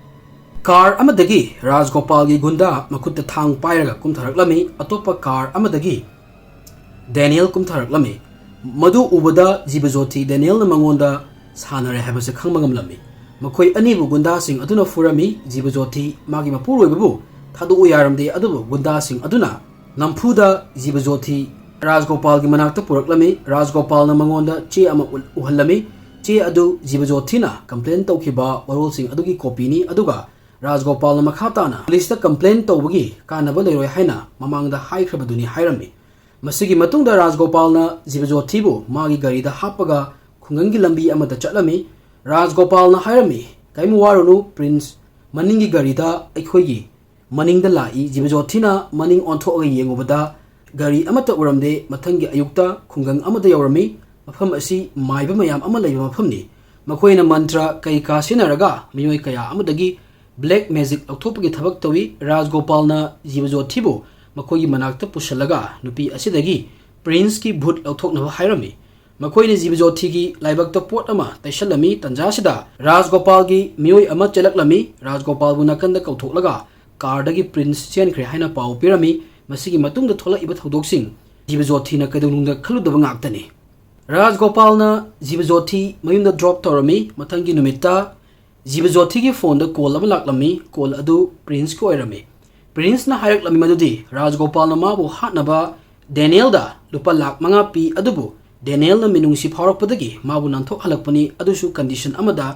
ꯀꯥꯔ ꯑꯃꯗꯒꯤ ꯔꯥꯖꯒꯣꯄꯥꯜꯒꯤ ꯒꯨꯟꯗꯥ ꯃꯈꯨꯠꯇ ꯊꯥꯡ ꯄꯥꯏꯔꯒ ꯀꯨꯝꯊꯔꯛꯂꯝꯃꯤ꯫ ꯑꯇꯣꯞꯄ ꯀꯥꯔ ꯑꯃꯗꯒꯤ ꯗꯦꯅꯤꯌꯦꯜ ꯀꯨꯝꯊꯔꯛꯂꯝꯃꯤ꯫ ꯃꯗꯨ ꯎꯕꯗ ꯖꯤꯕꯖꯣꯊꯤ ꯗꯦꯅꯤꯌꯦꯜꯅ ꯃꯉꯣꯟꯗ ꯁꯥꯟꯅꯔꯦ ꯍꯥꯏꯕꯁꯤ ꯈꯪꯕ ꯉꯝꯂꯝꯃꯤ꯫ ꯃꯈꯣꯏ ꯑꯅꯤꯕꯨ ꯒꯨꯟꯗꯥꯁꯤꯡ ꯑꯗꯨꯅ ꯐꯨꯔꯝꯃꯤ꯫ ꯖꯤꯕꯖꯣꯊꯤ ꯃꯥꯒꯤ ꯃꯄꯨꯔꯣꯏꯕꯕꯨ ꯊꯥꯗꯣꯛꯎ ꯌꯥꯔꯝꯗꯦ, ꯑꯗꯨꯕꯨ ꯒꯨꯟꯗꯥꯁꯤꯡ ꯑꯗꯨꯅ ꯅꯝꯐꯨꯗ ꯖꯤꯕꯖꯣꯊꯤ ꯔꯥꯖꯒꯣꯄꯥꯜꯒꯤ ꯃꯅꯥꯛꯇ ꯄꯨꯔꯛꯂꯝꯃꯤ꯫ ꯔꯥꯖꯒꯣꯄꯥꯜꯅ ꯃꯉꯣꯟꯗ ꯆꯦ ꯑꯃ ꯎꯠ-, ꯎꯍꯜꯂꯝꯃꯤ꯫ ꯆꯦ ꯑꯗꯨ ꯖꯤꯕꯖꯣꯊꯤꯅ ꯀꯝꯄ꯭ꯂꯦꯟ ꯇꯧꯈꯤꯕ ꯋꯥꯔꯣꯜꯁꯤꯡ ꯑꯗꯨꯒꯤ ꯀꯣꯄꯤꯅꯤ, ꯑꯗꯨꯒ ꯔꯥꯖꯒꯣꯄꯥꯜꯅ ꯃꯈꯥ ꯇꯥꯅ ꯄꯨꯂꯤꯁꯇ ꯀꯝꯄ꯭ꯂꯦꯟ ꯇꯧꯕꯒꯤ ꯀꯥꯟꯅꯕ ꯂꯩꯔꯣꯏ ꯍꯥꯏꯅ ꯃꯃꯥꯡꯗ ꯍꯥꯏꯈ꯭ꯔꯕꯗꯨꯅꯤ ꯍꯥꯏꯔꯝꯃꯤ꯫ ꯃꯁꯤꯒꯤ ꯃꯇꯨꯡꯗ ꯔꯥꯖꯒꯣꯄꯥꯜꯅ ꯖꯤꯕꯖꯣꯊꯤꯕꯨ ꯃꯥꯒꯤ ꯒꯥꯔꯤꯗ ꯍꯥꯞꯄꯒ ꯈꯨꯡꯒꯪꯒꯤ ꯂꯝꯕꯤ ꯑꯃꯗ ꯆꯠꯂꯝꯃꯤ꯫ ꯔꯥꯖꯒꯣꯄꯥꯜꯅ ꯍꯥꯏꯔꯝꯃꯤ, "ꯀꯔꯤꯝ ꯋꯥꯔꯨꯅꯨ ꯄ꯭ꯔꯤꯟꯁ, ꯃꯅꯤꯡꯒꯤ ꯒꯥꯔꯤꯗ ꯑꯩꯈꯣꯏꯒꯤ ꯃꯅꯤꯡꯗ ꯂꯥꯛꯏ꯫" ꯖꯤꯕꯖꯣꯊꯤꯅ ꯃꯅꯤꯡ ꯑꯣꯟꯊꯣꯛꯑꯒ ꯌꯦꯡꯉꯨꯕꯗ ꯒꯥꯔꯤ ꯑꯃꯠꯇ ꯎꯔꯝꯗꯦ꯫ ꯃꯊꯪꯒꯤ ꯑꯌꯨꯛꯇ ꯈꯨꯡꯒꯪ ꯑꯃꯗ ꯌꯧꯔꯝꯃꯤ꯫ ꯃꯐꯝ ꯑꯁꯤ ꯃꯥꯏꯕ ꯃꯌꯥꯝ ꯑꯃ ꯂꯩꯕ ꯃꯐꯝꯅꯤ꯫ ꯃꯈꯣꯏꯅ ꯃꯟꯇ꯭ꯔ ꯀꯩ ꯀꯥ ꯁꯤꯖꯤꯟꯅꯔꯒ ꯃꯤꯑꯣꯏ ꯀꯌꯥ ꯑꯃꯗꯒꯤ ꯕ꯭ꯂꯦꯛ ꯃꯦꯖꯤꯛ ꯂꯧꯊꯣꯛꯄꯒꯤ ꯊꯕꯛ ꯇꯧꯏ꯫ ꯔꯥꯖꯒꯣꯄꯥꯜꯅ ꯖꯤꯕꯖꯣꯊꯤꯕꯨ ꯃꯈꯣꯏꯒꯤ ꯃꯅꯥꯛꯇ ꯄꯨꯁꯤꯜꯂꯒ ꯅꯨꯄꯤ ꯑꯁꯤꯗꯒꯤ ꯄ꯭ꯔꯤꯟꯁꯀꯤ ꯚꯨꯠ ꯂꯧꯊꯣꯛꯅꯕ ꯍꯥꯏꯔꯝꯃꯤ꯫ ꯃꯈꯣꯏꯅ ꯖꯤꯕꯖꯣꯊꯤꯒꯤ ꯂꯥꯏꯕꯛꯇ ꯄꯣꯠ ꯑꯃ ꯇꯩꯁꯜꯂꯝꯃꯤ꯫ ꯇꯟꯖꯥꯁꯤꯗ ꯔꯥꯖꯒꯣꯄꯥꯜꯒꯤ ꯃꯤꯑꯣꯏ ꯑꯃ ꯆꯦꯜꯂꯛꯂꯝꯃꯤ꯫ ꯔꯥꯖꯒꯣꯄꯥꯜꯕꯨ ꯅꯥꯀꯟꯗ ꯀꯧꯊꯣꯛꯂꯒ ꯀꯥꯔꯗꯒꯤ ꯄ꯭ꯔꯤꯟꯁ ꯆꯦꯟꯈ꯭ꯔꯦ ꯍꯥꯏꯅ ꯄꯥꯎ ꯄꯤꯔꯝꯃꯤ꯫ ꯃꯁꯤꯒꯤ ꯃꯇꯨꯡꯗ ꯊꯣꯛꯂꯛꯏꯕ ꯊꯧꯗꯣꯛꯁꯤꯡ ꯖꯤꯕꯖꯣꯊꯤꯅ ꯀꯩꯗꯧꯅꯨꯡꯗ ꯈꯜꯂꯨꯗꯕ ꯉꯥꯛꯇꯅꯤ꯫ ꯔꯥꯖꯒꯣꯄꯥꯜꯅ ꯖꯤꯕꯖꯣꯊꯤ ꯃꯌꯨꯝꯗ ꯗ꯭ꯔꯣꯞ ꯇꯧꯔꯝꯃꯤ꯫ ꯃꯊꯪꯒꯤ ꯅꯨꯃꯤꯠꯇ ꯖꯤꯕꯖꯣꯊꯤꯒꯤ ꯐꯣꯟꯗ ꯀꯣꯜ ꯑꯃ ꯂꯥꯛꯂꯝꯃꯤ꯫ ꯀꯣꯜ ꯑꯗꯨ ꯄ꯭ꯔꯤꯟꯁꯀꯤ ꯑꯣꯏꯔꯝꯃꯤ꯫ ꯄ꯭ꯔꯤꯟꯁꯅ ꯍꯥꯏꯔꯛꯂꯝꯃꯤ ꯃꯗꯨꯗꯤ ꯔꯥꯖꯒꯣꯄꯥꯜꯅ ꯃꯥꯕꯨ ꯍꯥꯠꯅꯕ ꯗꯦꯅꯤꯌꯦꯜꯗ ꯂꯨꯄꯥ ꯂꯥꯈ ꯃꯉꯥ ꯄꯤ, ꯑꯗꯨꯕꯨ ꯗꯦꯅꯤꯌꯦꯜꯅ ꯃꯤꯅꯨꯡꯁꯤ ꯐꯥꯎꯔꯛꯄꯗꯒꯤ ꯃꯥꯕꯨ ꯅꯥꯟꯊꯣꯛꯍꯜꯂꯛꯄꯅꯤ, ꯑꯗꯨꯁꯨ ꯀꯟꯗꯤꯁꯟ ꯑꯃꯗ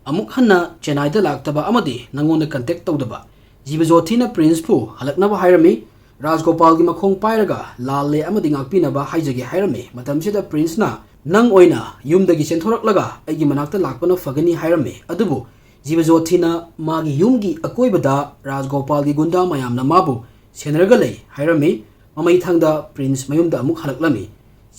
ꯑꯃꯨꯛ ꯍꯟꯅ ꯆꯦꯟꯅꯥꯏꯗ ꯂꯥꯛꯇꯕ ꯑꯃꯗꯤ ꯅꯪꯉꯣꯟꯗ ꯀꯟꯇꯦꯛ ꯇꯧꯗꯕ꯫ ꯖꯤꯕꯖꯣꯊꯤꯅ ꯄ꯭ꯔꯤꯟꯁꯄꯨ ꯍꯜꯂꯛꯅꯕ ꯍꯥꯏꯔꯝꯃꯤ꯫ ꯔꯥꯖꯒꯣꯄꯥꯜꯒꯤ ꯃꯈꯣꯡ ꯄꯥꯏꯔꯒ ꯂꯥꯜꯂꯦ ꯑꯃꯗꯤ ꯉꯥꯛꯄꯤꯅꯕ ꯍꯥꯏꯖꯒꯦ ꯍꯥꯏꯔꯝꯃꯤ꯫ ꯃꯇꯝꯁꯤꯗ ꯄ꯭ꯔꯤꯟꯁꯅ ꯅꯪ ꯑꯣꯏꯅ ꯌꯨꯝꯗꯒꯤ ꯆꯦꯟꯊꯣꯔꯛꯂꯒ ꯑꯩꯒꯤ ꯃꯅꯥꯛꯇ ꯂꯥꯛꯄꯅ ꯐꯒꯅꯤ ꯍꯥꯏꯔꯝꯃꯤ꯫ ꯑꯗꯨꯕꯨ ꯖꯤꯕꯖꯣꯊꯤꯅ ꯃꯥꯒꯤ ꯌꯨꯝꯒꯤ ꯑꯀꯣꯏꯕꯗ ꯔꯥꯖꯒꯣꯄꯥꯜꯒꯤ ꯒꯨꯟꯗꯥ ꯃꯌꯥꯝꯅ ꯃꯥꯕꯨ ꯁꯦꯟꯅꯔꯒ ꯂꯩ ꯍꯥꯏꯔꯝꯃꯤ꯫ ꯃꯃꯩꯊꯪꯗ ꯄ꯭ꯔꯤꯟꯁ ꯃꯌꯨꯝꯗ ꯑꯃꯨꯛ ꯍꯜꯂꯛꯂꯝꯃꯤ꯫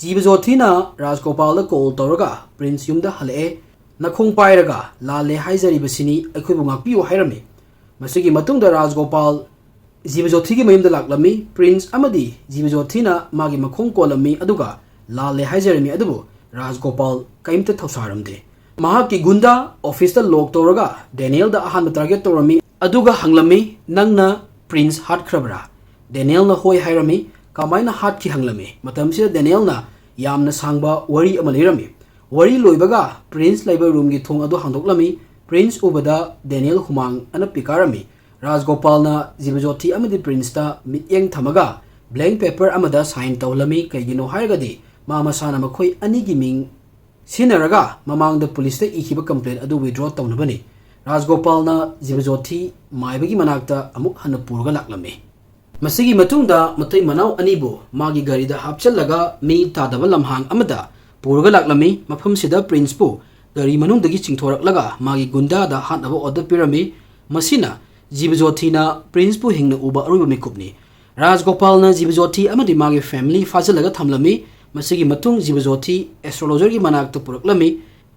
ꯖꯤꯕꯖꯣꯊꯤꯅ ꯔꯥꯖꯒꯣꯄꯥꯜꯗ ꯀꯣꯜ ꯇꯧꯔꯒ ꯄ꯭ꯔꯤꯟꯁ ꯌꯨꯝꯗ ꯍꯜꯂꯛꯑꯦ, ꯅꯈꯣꯡ ꯄꯥꯏꯔꯒ ꯂꯥꯜꯂꯦ ꯍꯥꯏꯖꯔꯤꯕꯁꯤꯅꯤ, ꯑꯩꯈꯣꯏꯕꯨ ꯉꯥꯛꯄꯤꯌꯨ ꯍꯥꯏꯔꯝꯃꯤ꯫ ꯃꯁꯤꯒꯤ ꯃꯇꯨꯡꯗ ꯔꯥꯖꯒꯣꯄꯥꯜ ꯖꯤꯕꯖꯣꯊꯤꯒꯤ ꯃꯌꯨꯝꯗ ꯂꯥꯛꯂꯝꯃꯤ꯫ ꯄ꯭ꯔꯤꯟꯁ ꯑꯃꯗꯤ ꯖꯤꯕꯖꯣꯊꯤꯅ ꯃꯥꯒꯤ ꯃꯈꯣꯡ ꯀꯣꯜꯂꯝꯃꯤ, ꯑꯗꯨꯒ ꯂꯥꯜꯂꯦ ꯍꯥꯏꯖꯔꯝꯃꯤ, ꯑꯗꯨꯕꯨ ꯔꯥꯖꯒꯣꯄꯥꯜ ꯀꯔꯤꯝꯇ ꯊꯧꯁꯥꯔꯝꯗꯦ꯫ ꯃꯍꯥꯛꯀꯤ ꯒꯨꯟꯗꯥ ꯑꯣꯐꯤꯁꯇ ꯂꯣꯛ ꯇꯧꯔꯒ ꯗꯦꯅꯤꯌꯦꯜꯗ ꯑꯍꯥꯟꯕ ꯇꯥꯔꯒꯦꯠ ꯇꯧꯔꯝꯃꯤ, ꯑꯗꯨꯒ ꯍꯪꯂꯝꯃꯤ, "ꯅꯪꯅ ꯄ꯭ꯔꯤꯟꯁ ꯍꯥꯠꯈ꯭ꯔꯕ꯭ꯔꯥ?" ꯗꯦꯅꯤꯌꯦꯜꯅ ꯍꯣꯏ ꯍꯥꯏꯔꯝꯃꯤ꯫ "ꯀꯃꯥꯏꯅ ꯍꯥꯠꯈꯤ?" ꯍꯪꯂꯝꯃꯤ꯫ ꯃꯇꯝꯁꯤꯗ ꯗꯦꯅꯤꯌꯦꯜꯅ ꯌꯥꯝꯅ ꯁꯥꯡꯕ ꯋꯥꯔꯤ ꯑꯃ ꯂꯤꯔꯝꯃꯤ꯫ ꯋꯥꯔꯤ ꯂꯣꯏꯕꯒ ꯄ꯭ꯔꯤꯟꯁ ꯂꯩꯕ ꯔꯨꯝꯒꯤ ꯊꯣꯡ ꯑꯗꯨ ꯍꯥꯡꯗꯣꯛꯂꯝꯃꯤ꯫ ꯄ꯭ꯔꯤꯟꯁ ꯎꯕꯗ ꯗꯦꯅꯤꯌꯦꯜ ꯍꯨꯃꯥꯡ ꯑꯅꯞꯄꯤ ꯀꯥꯔꯝꯃꯤ꯫ ꯔꯥꯖꯒꯣꯄꯥꯜꯅ ꯖꯤꯕꯖꯣꯊꯤ ꯑꯃꯗꯤ ꯄ꯭ꯔꯤꯟꯁꯇ ꯃꯤꯠꯌꯦꯡ ꯊꯝꯃꯒ ꯕ꯭ꯂꯦꯡ ꯄꯦꯄꯔ ꯑꯃꯗ ꯁꯥꯏꯟ ꯇꯧꯍꯜꯂꯝꯃꯤ꯫ ꯀꯩꯒꯤꯅꯣ ꯍꯥꯏꯔꯒꯗꯤ ꯃꯥ ꯃꯁꯥꯅ ꯃꯈꯣꯏ ꯑꯅꯤꯒꯤ ꯃꯤꯡ ꯁꯤꯖꯤꯟꯅꯔꯒ ꯃꯃꯥꯡꯗ ꯄꯨꯂꯤꯁꯇ ꯏꯈꯤꯕ ꯀꯝꯄ꯭ꯂꯦꯟ ꯑꯗꯨ ꯋꯤꯗ꯭ꯔꯣ ꯇꯧꯅꯕꯅꯤ꯫ ꯔꯥꯖꯒꯣꯄꯥꯜꯅ ꯖꯤꯕꯖꯣꯊꯤ ꯃꯥꯏꯕꯒꯤ ꯃꯅꯥꯛꯇ ꯑꯃꯨꯛ ꯍꯟꯅ ꯄꯨꯔꯒ ꯂꯥꯛꯂꯝꯃꯤ꯫ ꯃꯁꯤꯒꯤ ꯃꯇꯨꯡꯗ ꯃꯇꯩ ꯃꯅꯥꯎ ꯑꯅꯤꯕꯨ ꯃꯥꯒꯤ ꯒꯥꯔꯤꯗ ꯍꯥꯞꯆꯤꯜꯂꯒ ꯃꯤ ꯇꯥꯗꯕ ꯂꯝꯍꯥꯡ ꯑꯃꯗ ꯄꯨꯔꯒ ꯂꯥꯛꯂꯝꯃꯤ꯫ ꯃꯐꯝꯁꯤꯗ ꯄ꯭ꯔꯤꯟꯁꯄꯨ ꯒꯥꯔꯤ ꯃꯅꯨꯡꯗꯒꯤ ꯆꯤꯡꯊꯣꯔꯛꯂꯒ ꯃꯥꯒꯤ ꯒꯨꯟꯗꯥꯗ ꯍꯥꯠꯅꯕ ꯑꯣꯔꯗꯔ ꯄꯤꯔꯝꯃꯤ꯫ ꯃꯁꯤꯅ ꯖꯤꯕꯖꯣꯊꯤꯅ ꯄ꯭ꯔꯤꯟꯁꯄꯨ ꯍꯤꯡꯅ ꯎꯕ ꯑꯔꯣꯏꯕ ꯃꯤꯀꯨꯞꯅꯤ꯫ ꯔꯥꯖꯒꯣꯄꯥꯜꯅ ꯖꯤꯕꯖꯣꯊꯤ ꯑꯃꯗꯤ ꯃꯥꯒꯤ ꯐꯦꯃꯤꯂꯤ ꯐꯥꯖꯤꯜꯂꯒ ꯊꯝꯂꯝꯃꯤ꯫ ꯃꯁꯤꯒꯤ ꯃꯇꯨꯡ ꯖꯤꯕꯖꯣꯊꯤ ꯑꯦꯁꯇ꯭ꯔꯣꯂꯣꯖꯔꯒꯤ ꯃꯅꯥꯛꯇ ꯄꯨꯔꯛꯂꯝꯃꯤ꯫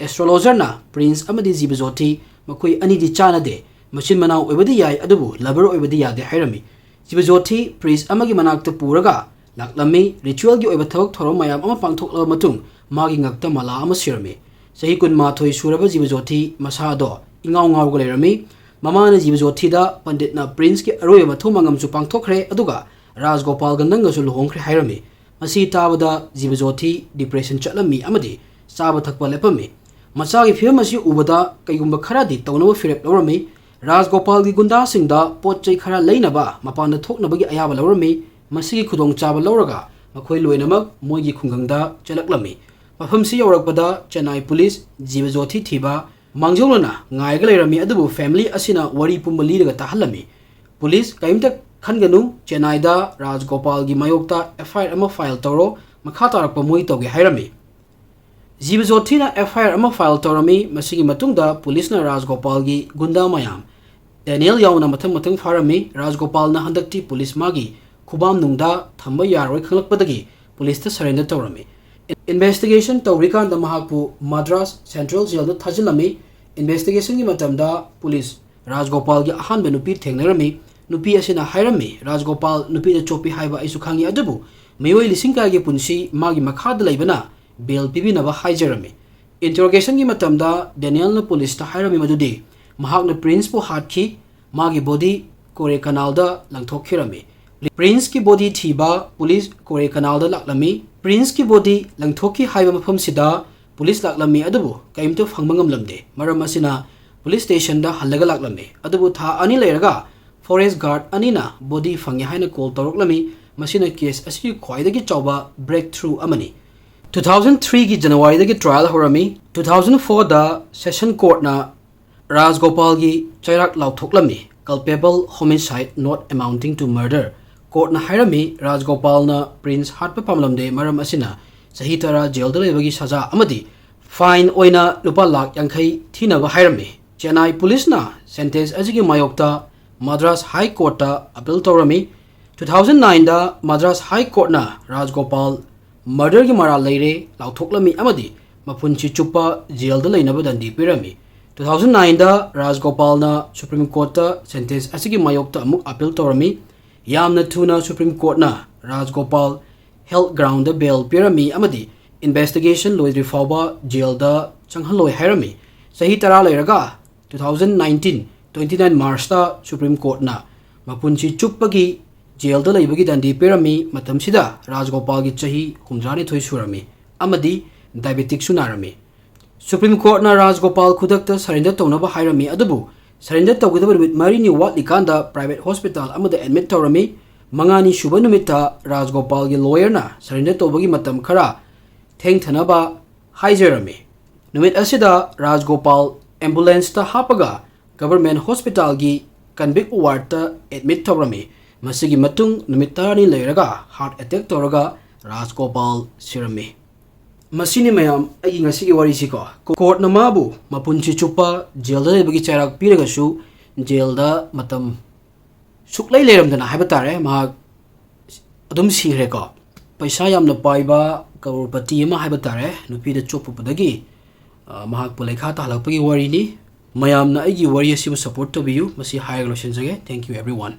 ꯑꯦꯁꯇ꯭ꯔꯣꯂꯣꯖꯔꯅ ꯄ꯭ꯔꯤꯟꯁ ꯑꯃꯗꯤ ꯖꯤꯕꯖꯣꯊꯤ ꯃꯈꯣꯏ ꯑꯅꯤꯗꯤ ꯆꯥꯟꯅꯗꯦ, ꯃꯆꯤꯟ ꯃꯅꯥꯎ ꯑꯣꯏꯕꯗꯤ ꯌꯥꯏ, ꯑꯗꯨꯕꯨ ꯂꯚꯔ ꯑꯣꯏꯕꯗꯤ ꯌꯥꯗꯦ ꯍꯥꯏꯔꯝꯃꯤ꯫ ꯖꯤꯕꯖꯣꯊꯤ ꯄ꯭ꯔꯤꯟꯁ ꯑꯃꯒꯤ ꯃꯅꯥꯛꯇ ꯄꯨꯔꯒ ꯂꯥꯛꯂꯝꯃꯤ꯫ ꯔꯤꯆꯨꯋꯦꯜꯒꯤ ꯑꯣꯏꯕ ꯊꯕꯛ ꯊꯧꯔꯝ ꯃꯌꯥꯝ ꯑꯃ ꯄꯥꯡꯊꯣꯛꯂꯕ ꯃꯇꯨꯡ ꯃꯥꯒꯤ ꯉꯛꯇ ꯃꯂꯥ ꯑꯃ ꯁꯤꯔꯝꯃꯤ꯫ ꯆꯍꯤ ꯀꯨꯟꯃꯥꯊꯣꯏ ꯁꯨꯔꯕ ꯖꯤꯕꯖꯣꯊꯤ ꯃꯁꯥ ꯑꯗꯣ ꯏꯉꯥꯎ ꯉꯥꯎꯔꯒ ꯂꯩꯔꯝꯃꯤ꯫ ꯃꯃꯥꯅ ꯖꯤꯕꯖꯣꯊꯤꯗ ꯄꯟꯗꯤꯠꯅ ꯄ꯭ꯔꯤꯟꯁꯀꯤ ꯑꯔꯣꯏꯕ ꯃꯊꯧ ꯃꯉꯝꯁꯨ ꯄꯥꯡꯊꯣꯛꯈ꯭ꯔꯦ, ꯑꯗꯨꯒ ꯔꯥꯖꯒꯣꯄꯥꯜꯒ ꯅꯪꯒꯁꯨ ꯂꯨꯍꯣꯡꯈ꯭ꯔꯦ ꯍꯥꯏꯔꯝꯃꯤ꯫ ꯃꯁꯤ ꯇꯥꯕꯗ ꯖꯤꯕꯖꯣꯊꯤ depression ꯆꯠꯂꯝꯃꯤ ꯑꯃꯗꯤ ꯆꯥꯕ ꯊꯛꯄ ꯂꯦꯞꯄꯝꯃꯤ꯫ ꯃꯆꯥꯒꯤ ꯐꯤꯕꯝ ꯑꯁꯤ ꯎꯕꯗ ꯀꯩꯒꯨꯝꯕ ꯈꯔꯗꯤ ꯇꯧꯅꯕ ꯐꯤꯔꯦꯞ ꯂꯧꯔꯝꯃꯤ꯫ ꯔꯥꯖꯒꯣꯄꯥꯜꯒꯤ ꯒꯨꯟꯗꯥꯁꯤꯡꯗ ꯄꯣꯠ ꯆꯩ ꯈꯔ ꯂꯩꯅꯕ ꯃꯄꯥꯟꯗ ꯊꯣꯛꯅꯕꯒꯤ ꯑꯌꯥꯕ ꯂꯧꯔꯝꯃꯤ꯫ ꯃꯁꯤꯒꯤ ꯈꯨꯗꯣꯡꯆꯥꯕ ꯂꯧꯔꯒ ꯃꯈꯣꯏ ꯂꯣꯏꯅꯃꯛ ꯃꯣꯏꯒꯤ ꯈꯨꯡꯒꯪꯗ ꯆꯦꯜꯂꯛꯂꯝꯃꯤ꯫ ꯃꯐꯝꯁꯤ ꯌꯧꯔꯛꯄꯗ ꯆꯦꯟꯅꯥꯏ ꯄꯨꯂꯤꯁ ꯖꯤꯕꯖꯣꯊꯤ ꯊꯤꯕ ꯃꯥꯡꯖꯧꯅꯅ ꯉꯥꯏꯔꯒ ꯂꯩꯔꯝꯃꯤ, ꯑꯗꯨꯕꯨ ꯐꯦꯃꯤꯂꯤ ꯑꯁꯤꯅ ꯋꯥꯔꯤ ꯄꯨꯝꯕ ꯂꯤꯔꯒ ꯇꯥꯍꯜꯂꯝꯃꯤ꯫ ꯄꯨꯂꯤꯁ ꯀꯔꯤꯝꯇ ꯈꯟꯒꯅꯨ, ꯆꯦꯟꯅꯥꯏꯗ ꯔꯥꯖꯒꯣꯄꯥꯜꯒꯤ ꯃꯥꯌꯣꯛꯇ ꯑꯦꯐ ꯑꯥꯏ ꯑꯥꯔ ꯑꯃ ꯐꯥꯏꯜ ꯇꯧꯔꯣ, ꯃꯈꯥ ꯇꯥꯔꯛꯄ ꯃꯣꯏ ꯇꯧꯒꯦ ꯍꯥꯏꯔꯝꯃꯤ꯫ ꯖꯤꯕꯖꯣꯊꯤꯅ ꯑꯦꯐ ꯑꯥꯏ ꯑꯥꯔ ꯑꯃ ꯐꯥꯏꯜ ꯇꯧꯔꯝꯃꯤ꯫ ꯃꯁꯤꯒꯤ ꯃꯇꯨꯡꯗ ꯄꯨꯂꯤꯁꯅ ꯔꯥꯖꯒꯣꯄꯥꯜꯒꯤ ꯒꯨꯟꯗꯥ ꯃꯌꯥꯝ ꯗꯦꯅꯤꯌꯦꯜ ꯌꯥꯎꯅ ꯃꯊꯪ ꯃꯊꯪ ꯐꯥꯔꯝꯃꯤ꯫ ꯔꯥꯖꯒꯣꯄꯥꯜꯅ ꯍꯟꯗꯛꯇꯤ ꯄꯨꯂꯤꯁ ꯃꯥꯒꯤ ꯈꯨꯕꯥꯝ ꯅꯨꯡꯗ ꯊꯝꯕ ꯌꯥꯔꯣꯏ ꯈꯪꯂꯛꯄꯗꯒꯤ ꯄꯨꯂꯤꯁꯇ surrender ꯇꯧꯔꯝꯃꯤ꯫ Investigation ꯇꯧꯔꯤꯀꯥꯟꯗ ꯃꯍꯥꯛꯄꯨ ꯃꯗ꯭ꯔꯥꯁ ꯁꯦꯟꯇ꯭ꯔꯦꯜ ꯖꯦꯜꯗ ꯊꯥꯖꯤꯜꯂꯝꯃꯤ꯫ Investigationꯒꯤ ꯃꯇꯝꯗ ꯄꯨꯂꯤꯁ ꯔꯥꯖꯒꯣꯄꯥꯜꯒꯤ ꯑꯍꯥꯟꯕ ꯅꯨꯄꯤ ꯊꯦꯡꯅꯔꯝꯃꯤ꯫ ꯅꯨꯄꯤ ꯑꯁꯤꯅ ꯍꯥꯏꯔꯝꯃꯤ, "ꯔꯥꯖꯒꯣꯄꯥꯜ ꯅꯨꯄꯤꯗ ꯆꯣꯞꯄꯤ ꯍꯥꯏꯕ ꯑꯩꯁꯨ ꯈꯪꯏ, ꯑꯗꯨꯕꯨ ꯃꯤꯑꯣꯏ ꯂꯤꯁꯤꯡ ꯀꯌꯥꯒꯤ ꯄꯨꯟꯁꯤ ꯃꯥꯒꯤ ꯃꯈꯥꯗ ꯂꯩꯕꯅ ꯕꯦꯜ ꯄꯤꯕꯤꯅꯕ ꯍꯥꯏꯖꯔꯝꯃꯤ"꯫ Interrogationꯒꯤ ꯃꯇꯝꯗ ꯗꯦꯅꯤꯌꯦꯜꯅ ꯄꯨꯂꯤꯁꯇ ꯍꯥꯏꯔꯝꯃꯤ ꯃꯗꯨꯗꯤ ꯃꯍꯥꯛꯅ ꯄ꯭ꯔꯤꯟꯁꯄꯨ ꯍꯥꯠꯈꯤ, ꯃꯥꯒꯤ ꯕꯣꯗꯤ ꯀꯣꯔꯦ ꯀꯅꯥꯜꯗ ꯂꯪꯊꯣꯛꯈꯤꯔꯝꯃꯤ꯫ ꯄ꯭ꯔꯤꯟꯁꯀꯤ ꯕꯣꯗꯤ ꯊꯤꯕ ꯄꯨꯂꯤꯁ ꯀꯣꯔꯦ ꯀꯅꯥꯜꯗ ꯂꯥꯛꯂꯝꯃꯤ꯫ ꯄ꯭ꯔꯤꯟꯁꯀꯤ ꯕꯣꯗꯤ ꯂꯪꯊꯣꯛꯈꯤ ꯍꯥꯏꯕ ꯃꯐꯝꯁꯤꯗ ꯄꯨꯂꯤꯁ ꯂꯥꯛꯂꯝꯃꯤ, ꯑꯗꯨꯕꯨ ꯀꯔꯤꯝꯇ ꯐꯪꯕ ꯉꯝꯂꯝꯗꯦ꯫ ꯃꯔꯝ ꯑꯁꯤꯅ ꯄꯨꯂꯤꯁ ꯁ꯭ꯇꯦꯁꯟꯗ ꯍꯜꯂꯒ ꯂꯥꯛꯂꯝꯃꯤ꯫ ꯑꯗꯨꯕꯨ ꯊꯥ ꯑꯅꯤ ꯂꯩꯔꯒ ꯐꯣꯔꯦꯁ ꯒꯥꯔꯗ ꯑꯅꯤꯅ ꯕꯣꯗꯤ ꯐꯪꯉꯦ ꯍꯥꯏꯅ ꯀꯣꯜ ꯇꯧꯔꯛꯂꯝꯃꯤ꯫ ꯃꯁꯤꯅ ꯀꯦꯁ ꯑꯁꯤꯒꯤ ꯈ꯭ꯋꯥꯏꯗꯒꯤ ꯆꯥꯎꯕ breakthrough ꯑꯃꯅꯤ꯫ Two thousand threeꯒꯤ ꯖꯅꯋꯥꯔꯤꯗꯒꯤ trial ꯍꯧꯔꯝꯃꯤ꯫ Two thousand fourꯗ session courtꯅ ꯔꯥꯖꯒꯣꯄꯥꯜꯒꯤ ꯆꯩꯔꯥꯛ ꯂꯥꯎꯊꯣꯛꯂꯝꯃꯤ, culpable homicide not amounting to murder꯫ ꯀꯣꯔꯠꯅ ꯍꯥꯏꯔꯝꯃꯤ, ꯔꯥꯖꯒꯣꯄꯥꯜꯅ ꯄ꯭ꯔꯤꯟꯁ ꯍꯥꯠꯄ ꯄꯥꯝꯂꯝꯗꯦ, ꯃꯔꯝ ꯑꯁꯤꯅ ꯆꯍꯤ ꯇꯔꯥ ꯖꯦꯜꯗ ꯂꯩꯕꯒꯤ ꯁꯖꯥ ꯑꯃꯗꯤ ꯐꯥꯏꯟ ꯑꯣꯏꯅ ꯂꯨꯄꯥ ꯂꯥꯈ ꯌꯥꯡꯈꯩ ꯊꯤꯅꯕ ꯍꯥꯏꯔꯝꯃꯤ꯫ ꯆꯦꯟꯅꯥꯏ ꯄꯨꯂꯤꯁꯅ ꯁꯦꯟꯇꯦꯟꯁ ꯑꯁꯤꯒꯤ ꯃꯥꯌꯣꯛꯇ ꯃꯗ꯭ꯔꯥꯁ ꯍꯥꯏ ꯀꯣꯔꯠꯇ ꯑꯄꯤꯜ ꯇꯧꯔꯝꯃꯤ꯫ Two thousand nineꯗ ꯃꯗ꯭ꯔꯥꯁ ꯍꯥꯏ ꯀꯣꯔꯠꯅ ꯔꯥꯖꯒꯣꯄꯥꯜ ꯃꯔꯗꯔꯒꯤ ꯃꯔꯥꯜ ꯂꯩꯔꯦ ꯂꯥꯎꯊꯣꯛꯂꯝꯃꯤ ꯑꯃꯗꯤ ꯃꯄꯨꯟꯁꯤ ꯆꯨꯞꯄ ꯖꯦꯜꯗ ꯂꯩꯅꯕ ꯗꯟꯗꯤ ꯄꯤꯔꯝꯃꯤ꯫ Two thousand nineꯗ ꯔꯥꯖꯒꯣꯄꯥꯜꯅ ꯁꯨꯄ꯭ꯔꯤꯝ ꯀꯣꯔꯠꯇ ꯁꯦꯟꯇꯦꯟꯁ ꯑꯁꯤꯒꯤ ꯃꯥꯌꯣꯛꯇ ꯑꯃꯨꯛ ꯑꯄꯤꯜ ꯇꯧꯔꯝꯃꯤ꯫ ꯌꯥꯝꯅ ꯊꯨꯅ ꯁꯨꯄ꯭ꯔꯤꯝ ꯀꯣꯔꯠꯅ ꯔꯥꯖꯒꯣꯄꯥꯜ health groundꯗ ꯕꯦꯜ ꯄꯤꯔꯝꯃꯤ ꯑꯃꯗꯤ ꯏꯟꯚꯦꯁꯇꯤꯒꯦꯁꯟ ꯂꯣꯏꯗ꯭ꯔꯤ ꯐꯥꯎꯕ ꯖꯦꯜꯗ ꯆꯪꯍꯜꯂꯣꯏ ꯍꯥꯏꯔꯝꯃꯤ꯫ ꯆꯍꯤ ꯇꯔꯥ ꯂꯩꯔꯒ two thousand nineteen twenty nine Marchꯇ ꯁꯨꯄ꯭ꯔꯤꯝ ꯀꯣꯔꯠꯅ ꯃꯄꯨꯟꯁꯤ ꯆꯨꯞꯄꯒꯤ ꯖꯦꯜꯗ ꯂꯩꯕꯒꯤ ꯗꯟꯗꯤ ꯄꯤꯔꯝꯃꯤ꯫ ꯃꯇꯝꯁꯤꯗ ꯔꯥꯖꯒꯣꯄꯥꯜꯒꯤ ꯆꯍꯤ ꯍꯨꯝꯗ꯭ꯔꯥꯅꯤꯊꯣꯏ ꯁꯨꯔꯝꯃꯤ ꯑꯃꯗꯤ ꯗꯥꯏꯕꯦꯇꯤꯛꯁꯨ ꯅꯥꯔꯝꯃꯤ꯫ ꯁꯨꯄ꯭ꯔꯤꯝ ꯀꯣꯔꯠꯅ ꯔꯥꯖꯒꯣꯄꯥꯜ ꯈꯨꯗꯛꯇ ꯁꯔꯦꯟꯗꯔ ꯇꯧꯅꯕ ꯍꯥꯏꯔꯝꯃꯤ, ꯑꯗꯨꯕꯨ ꯁꯔꯦꯟꯗꯔ ꯇꯧꯒꯗꯕ ꯅꯨꯃꯤꯠ ꯃꯔꯤꯅꯤ ꯋꯥꯠꯂꯤꯀꯥꯟꯗ ꯄ꯭ꯔꯥꯏꯚꯦꯠ ꯍꯣꯁꯄꯤꯇꯥꯜ ꯑꯃꯗ ꯑꯦꯗꯃꯤꯠ ꯇꯧꯔꯝꯃꯤ꯫ ꯃꯉꯥꯅꯤ ꯁꯨꯕ ꯅꯨꯃꯤꯠꯇ ꯔꯥꯖꯒꯣꯄꯥꯜꯒꯤ ꯂꯣꯌꯔꯅ ꯁꯔꯦꯟꯗꯔ ꯇꯧꯕꯒꯤ ꯃꯇꯝ ꯈꯔ ꯊꯦꯡꯊꯅꯕ ꯍꯥꯏꯖꯔꯝꯃꯤ꯫ ꯅꯨꯃꯤꯠ ꯑꯁꯤꯗ ꯔꯥꯖꯒꯣꯄꯥꯜ ꯑꯦꯝꯕꯨꯂꯦꯟꯁꯇ ꯍꯥꯞꯄꯒ ꯒꯚꯔꯟꯃꯦꯟꯠ ꯍꯣꯁꯄꯤꯇꯥꯜꯒꯤ ꯀꯟꯚꯤꯛ ꯋꯥꯔꯗꯇ ꯑꯦꯗꯃꯤꯠ ꯇꯧꯔꯝꯃꯤ꯫ ꯃꯁꯤꯒꯤ ꯃꯇꯨꯡ ꯅꯨꯃꯤꯠ ꯇꯔꯥꯅꯤ ꯂꯩꯔꯒ ꯍꯥꯔꯠ ꯑꯦꯇꯦꯛ ꯇꯧꯔꯒ ꯔꯥꯖꯒꯣꯄꯥꯜ ꯁꯤꯔꯝꯃꯤ꯫ ꯃꯁꯤꯅꯤ ꯃꯌꯥꯝ ꯑꯩꯒꯤ ꯉꯁꯤꯒꯤ ꯋꯥꯔꯤꯁꯤꯀꯣ꯫ ꯀꯣꯔꯠꯅ ꯃꯥꯕꯨ ꯃꯄꯨꯟꯁꯤ ꯆꯨꯞꯄ ꯖꯦꯜꯗ ꯂꯩꯕꯒꯤ ꯆꯩꯔꯥꯛ ꯄꯤꯔꯒꯁꯨ ꯖꯦꯜꯗ ꯃꯇꯝ ꯁꯨꯛꯂꯩ ꯂꯩꯔꯝꯗꯅ ꯍꯥꯏꯕ ꯇꯥꯔꯦ ꯃꯍꯥꯛ ꯑꯗꯨꯝ ꯁꯤꯈ꯭ꯔꯦꯀꯣ꯫ ꯄꯩꯁꯥ ꯌꯥꯝꯅ ꯄꯥꯏꯕ ꯀꯔꯣꯔꯄꯇꯤ ꯑꯃ ꯍꯥꯏꯕ ꯇꯥꯔꯦ, ꯅꯨꯄꯤꯗ ꯆꯣꯞꯄꯨꯕꯗꯒꯤ, ꯑ, ꯃꯍꯥꯛꯄꯨ ꯂꯩꯈꯥ ꯇꯥꯍꯜꯂꯛꯄꯒꯤ ꯋꯥꯔꯤꯅꯤ꯫ ꯃꯌꯥꯝꯅ ꯑꯩꯒꯤ ꯋꯥꯔꯤ ꯑꯁꯤꯕꯨ ꯁꯄꯣꯔꯠ ꯇꯧꯕꯤꯌꯨ꯫ ꯃꯁꯤ ꯍꯥꯏꯔꯒ ꯂꯣꯏꯁꯤꯟꯖꯒꯦ꯫ Thank you everyone꯫